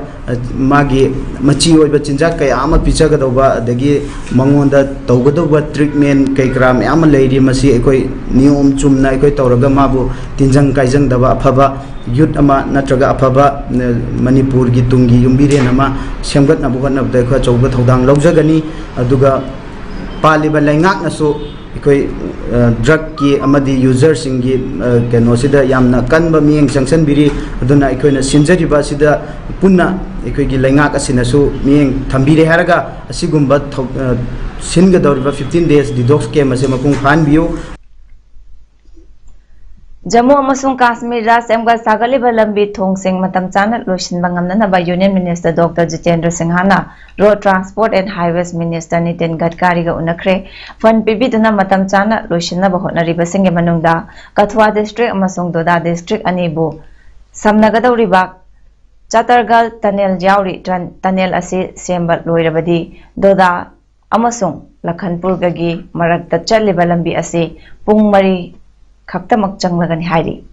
ꯃꯥꯒꯤ ꯃꯆꯤ ꯑꯣꯏꯕ ꯆꯤꯟꯖꯥꯛ ꯀꯌꯥ ꯑꯃ ꯄꯤꯖꯒꯗꯧꯕ, ꯑꯗꯒꯤ ꯃꯉꯣꯟꯗ ꯇꯧꯒꯗꯧꯕ treatment ꯀꯩ ꯀꯔꯥ ꯃꯌꯥꯝ ꯑꯃ ꯂꯩꯔꯤ꯫ ꯃꯁꯤ ꯑꯩꯈꯣꯏ ꯅꯤꯌꯣꯝ ꯆꯨꯝꯅ ꯑꯩꯈꯣꯏ ꯇꯧꯔꯒ ꯃꯥꯕꯨ ꯇꯤꯟꯖꯪ ꯀꯥꯏꯖꯪꯗꯕ ꯑꯐꯕ youth ꯑꯃ ꯅꯠꯇ꯭ꯔꯒ ꯑꯐꯕ ꯃꯅꯤꯄꯨꯔꯒꯤ ꯇꯨꯡꯒꯤ ꯌꯨꯝꯕꯤꯔꯦꯟ ꯑꯃ ꯁꯦꯝꯒꯠꯅꯕ ꯍꯣꯠꯅꯕꯗ ꯑꯩꯈꯣꯏ ꯑꯆꯧꯕ ꯊꯧꯗꯥꯡ ꯂꯧꯖꯒꯅꯤ꯫ ꯑꯗꯨꯒ ꯄꯥꯜꯂꯤꯕ ꯂꯩꯉꯥꯛꯅꯁꯨ ꯑꯩꯈꯣꯏ drug ꯀꯤ ꯑꯃꯗꯤ user ꯁꯤꯡꯒꯤ ꯀꯩꯅꯣꯁꯤꯗ ꯌꯥꯝꯅ ꯀꯟꯕ ꯃꯤꯠꯌꯦꯡ ꯆꯪꯁꯤꯟꯕꯤꯔꯤ꯫ ꯑꯗꯨꯅ ꯑꯩꯈꯣꯏꯅ ꯁꯤꯟꯖꯔꯤꯕ ꯑꯁꯤꯗ ꯄꯨꯟꯅ ꯑꯩꯈꯣꯏꯒꯤ ꯂꯩꯉꯥꯛ ꯑꯁꯤꯅꯁꯨ ꯃꯤꯠꯌꯦꯡ ꯊꯝꯕꯤꯔꯦ ꯍꯥꯏꯔꯒ ꯑꯁꯤꯒꯨꯝꯕ ꯁꯤꯟꯒꯗꯧꯔꯤꯕ fifteen days detox camp ꯑꯁꯤ ꯃꯄꯨꯡ ꯐꯥꯍꯟꯕꯤꯌꯨ꯫ ꯖꯝꯃꯨ ꯑꯃꯁꯨꯡ ꯀꯥꯁꯃꯤꯔꯗ ꯁꯦꯝꯒꯠ ꯁꯥꯒꯠꯂꯤꯕ ꯂꯝꯕꯤ ꯊꯣꯡꯁꯤꯡ ꯃꯇꯝ ꯆꯥꯅ ꯂꯣꯏꯁꯤꯟꯕ ꯉꯝꯅꯅꯕ Union Minister Doctor Jitendra Sinha ꯅ Road Transport and Highways Minister Nitin Gadkari ꯒ ꯎꯅꯈ꯭ꯔꯦ꯫ Fund ꯄꯤꯕꯤꯗꯨꯅ ꯃꯇꯝ ꯆꯥꯅ ꯂꯣꯏꯁꯤꯟꯅꯕ ꯍꯣꯠꯅꯔꯤꯕꯁꯤꯡꯒꯤ ꯃꯅꯨꯡꯗ ꯀꯊꯨꯋꯥ district ꯑꯃꯁꯨꯡ ꯗꯣꯗꯥ district ꯑꯅꯤꯕꯨ ꯁꯝꯅꯒꯗꯧꯔꯤꯕ ꯆꯥꯇꯔꯒꯜ tunnel ꯌꯥꯎꯔꯤ꯫ Tunnel ꯑꯁꯤ ꯁꯦꯝꯕ ꯂꯣꯏꯔꯕꯗꯤ ꯗꯣꯗꯥ ꯑꯃꯁꯨꯡ ꯂꯈꯟꯄꯨꯔꯒꯒꯤ ꯃꯔꯛꯇ ꯆꯠꯂꯤꯕ ꯂꯝꯕꯤ ꯑꯁꯤ ꯄꯨꯡ ꯃꯔꯤ ꯈꯛꯇꯃꯛ ꯆꯪꯂꯒꯅꯤ ꯍꯥꯏꯔꯤ꯫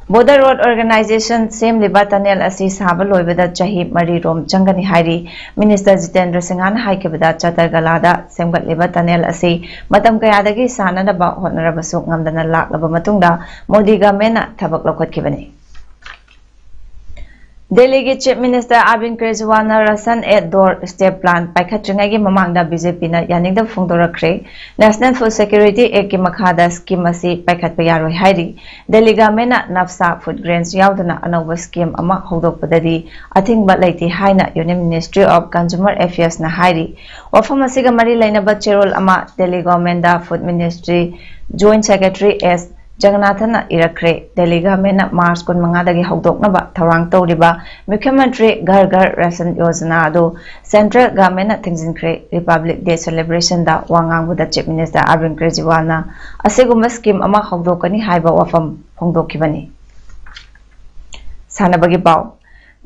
Border Road Organisation ꯁꯦꯝꯂꯤꯕ tunnel ꯑꯁꯤ ꯁꯥꯕ ꯂꯣꯏꯕꯗ ꯆꯍꯤ ꯃꯔꯤ ꯔꯣꯝ ꯆꯪꯒꯅꯤ ꯍꯥꯏꯔꯤ꯫ Minister ꯖꯤꯇꯦꯟꯗ꯭ꯔ ꯁꯤꯡꯍꯅ ꯍꯥꯏꯈꯤꯕꯗ ꯆꯥꯇꯔꯒꯂꯥꯗ ꯁꯦꯝꯒꯠꯂꯤꯕ tunnel ꯑꯁꯤ ꯃꯇꯝ ꯀꯌꯥꯗꯒꯤ ꯁꯥꯅꯅꯕ ꯍꯣꯠꯅꯔꯕꯁꯨ ꯉꯝꯗꯅ ꯂꯥꯛꯂꯕ ꯃꯇꯨꯡꯗ ꯃꯣꯗꯤ government ꯅ ꯊꯕꯛ ꯂꯧꯈꯠꯈꯤꯕꯅꯤ꯫ ꯗꯦꯜꯂꯤꯒꯤ Chief Minister Arvind Kejriwalꯅ Ration at Door step plan ꯄꯥꯏꯈꯠꯇ꯭ꯔꯤꯉꯩꯒꯤ ꯃꯃꯥꯡꯗ BJPꯅ ꯌꯥꯅꯤꯡꯗꯕ ꯐꯣꯡꯗꯣꯔꯛꯈ꯭ꯔꯦ꯫ National Food Security Actꯀꯤ ꯃꯈꯥꯗ scheme ꯑꯁꯤ ꯄꯥꯏꯈꯠꯄ ꯌꯥꯔꯣꯏ ꯍꯥꯏꯔꯤ꯫ ꯗꯦꯜꯂꯤ governmentꯅ NAFSA food grains ꯌꯥꯎꯗꯅ ꯑꯅꯧꯕ scheme ꯑꯃ ꯍꯧꯗꯣꯛꯄꯗꯗꯤ ꯑꯊꯤꯡꯕ ꯂꯩꯇꯦ ꯍꯥꯏꯅ Union Ministry of Consumer Affairsꯅ ꯍꯥꯏꯔꯤ꯫ ꯋꯥꯐꯝ ꯑꯁꯤꯒ ꯃꯔꯤ ꯂꯩꯅꯕ ꯆꯦꯔꯣꯜ ꯑꯃ Delhi governmentꯗ Food Ministry Joint Secretary S ꯖꯒꯅꯥꯊꯟꯅ ꯏꯔꯛꯈ꯭ꯔꯦ꯫ Delhi governmentꯅ March ꯀꯨꯟꯃꯉꯥꯗꯒꯤ ꯍꯧꯗꯣꯛꯅꯕ ꯊꯧꯔꯥꯡ ꯇꯧꯔꯤꯕ ꯃꯨꯈ꯭ꯌ ꯃꯟꯇ꯭ꯔꯤ ꯘꯔ ꯘꯔ ꯔꯦꯁꯟ ꯌꯣꯖꯅꯥ ꯑꯗꯨ central governmentꯅ ꯊꯤꯡꯖꯤꯟꯈ꯭ꯔꯦ꯫ Republic Day celebrationꯗ ꯋꯥ ꯉꯥꯡꯕꯗ Chief Minister Arvind Kejriwalꯅ ꯑꯁꯤꯒꯨꯝꯕ scheme ꯑꯃ ꯍꯧꯗꯣꯛꯀꯅꯤ ꯍꯥꯏꯕ ꯋꯥꯐꯝ ꯐꯣꯡꯗꯣꯛꯈꯤꯕꯅꯤ꯫ ꯁꯥꯟꯅꯕꯒꯤ ꯄꯥꯎ꯫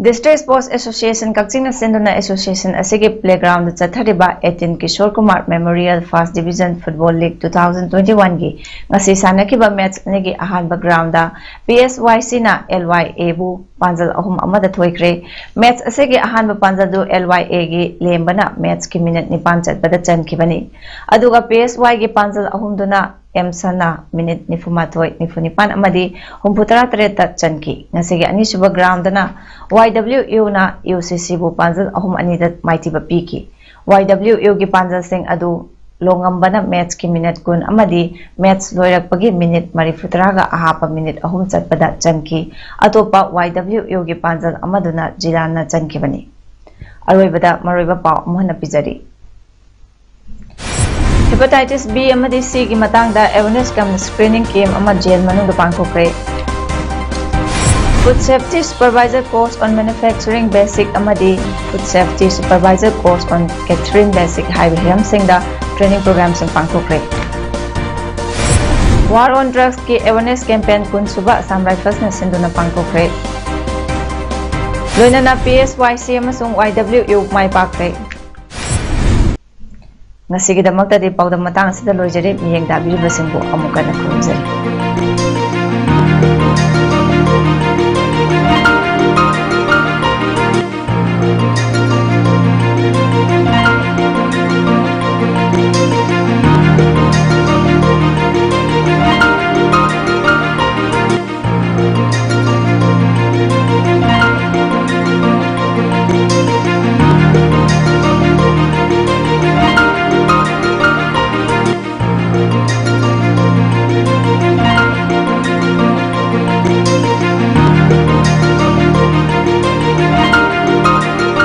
District Sports Association ꯀꯛꯆꯤꯡꯅ ꯁꯤꯟꯗꯨꯅ association ꯑꯁꯤꯒꯤ playgroundꯗ ꯆꯠꯊꯔꯤꯕ eighteen Kishore Kumar Memorial First Division Football League two thousand twenty-oneꯒꯤ ꯉꯁꯤ ꯁꯥꯟꯅꯈꯤꯕ match ꯑꯅꯤꯒꯤ ꯑꯍꯥꯟꯕ groundꯗ PSYCꯅ LYAꯕꯨ ꯄꯥꯟꯖꯜ ꯑꯍꯨꯝ ꯑꯃꯗ ꯊꯣꯏꯈ꯭ꯔꯦ꯫ Match ꯑꯁꯤꯒꯤ ꯑꯍꯥꯟꯕ ꯄꯥꯟꯖꯜꯗꯨ LYAꯒꯤ ꯂꯦꯝꯕꯅ matchꯀꯤ minute ꯅꯤꯄꯥꯟ ꯆꯠꯄꯗ ꯆꯟꯈꯤꯕꯅꯤ꯫ ꯑꯗꯨꯒ PSYꯒꯤ ꯄꯥꯟꯖꯜ ꯑꯍꯨꯝꯗꯨꯅ ꯑꯦꯝ ꯁꯅꯥ minute ꯅꯤꯐꯨꯃꯥꯊꯣꯏ, ꯅꯤꯐꯨꯅꯤꯄꯥꯟ ꯑꯃꯗꯤ ꯍꯨꯝꯐꯨꯇꯔꯥ ꯇꯔꯦꯠꯇ ꯆꯟꯈꯤ꯫ ꯉꯁꯤꯒꯤ ꯑꯅꯤꯁꯨꯕ groundꯗꯅ YWUꯅ UCCꯕꯨ ꯄꯥꯟꯖꯜ ꯑꯍꯨꯝ ꯑꯅꯤꯗ ꯃꯥꯏꯊꯤꯕ ꯄꯤꯈꯤ꯫ YWUꯒꯤ ꯄꯥꯟꯖꯜꯁꯤꯡ ꯑꯗꯨ ꯂꯣꯉꯝꯕꯅ matchꯀꯤ minute ꯀꯨꯟ ꯑꯃꯗꯤ match ꯂꯣꯏꯔꯛꯄꯒꯤ minute ꯃꯔꯤꯐꯨꯇꯔꯥꯒ ꯑꯍꯥꯞꯄ minute ꯑꯍꯨꯝ ꯆꯠꯄꯗ ꯆꯟꯈꯤ꯫ ꯑꯇꯣꯞꯄ YWUꯒꯤ ꯄꯥꯟꯖꯜ ꯑꯃꯗꯨꯅ ꯖꯤꯂꯥꯟꯅ ꯆꯟꯈꯤꯕꯅꯤ꯫ ꯑꯔꯣꯏꯕꯗ ꯃꯔꯨꯑꯣꯏꯕ ꯄꯥꯎ ꯑꯃꯨꯛ ꯍꯟꯅ ꯄꯤꯖꯔꯤ꯫ Hepatitis B ꯑꯃꯗꯤ Cꯒꯤ ꯃꯇꯥꯡꯗ awareness cum screening camp ꯑꯃ ꯖꯦꯜ ꯃꯅꯨꯡꯗ ꯄꯥꯡꯊꯣꯛꯈ꯭ꯔꯦ꯫ Food Safety Supervisor Course on Manufacturing Basic ꯑꯃꯗꯤ Food Safety Supervisor Course on Catering Basic ꯍꯥꯏꯕ ꯍꯤꯔꯝꯁꯤꯡꯗ training programꯁꯤꯡ ꯄꯥꯡꯊꯣꯛꯈ꯭ꯔꯦ꯫ War on Drugsꯀꯤ awareness campaign ꯀꯨꯟ ꯁꯨꯕ Assam Riflesꯅ ꯁꯤꯟꯗꯨꯅ ꯄꯥꯡꯊꯣꯛꯈ꯭ꯔꯦ꯫ ꯂꯣꯏꯅꯅ PSYC ꯑꯃꯁꯨꯡ YWU ꯃꯥꯏ ꯄꯥꯛꯈ꯭ꯔꯦ꯫ ꯉꯁꯤꯒꯤꯗꯃꯛꯇꯗꯤ ꯄꯥꯎꯗꯝ ꯃꯇꯥꯡ ꯑꯁꯤꯗ ꯂꯣꯏꯖꯔꯦ꯫ ꯃꯤꯠꯌꯦꯡ ꯇꯥꯕꯤꯔꯤꯕꯁꯤꯡꯕꯨ ꯑꯃꯨꯛ ꯍꯟꯅ ꯈꯨꯔꯨꯝꯖꯔꯤ꯫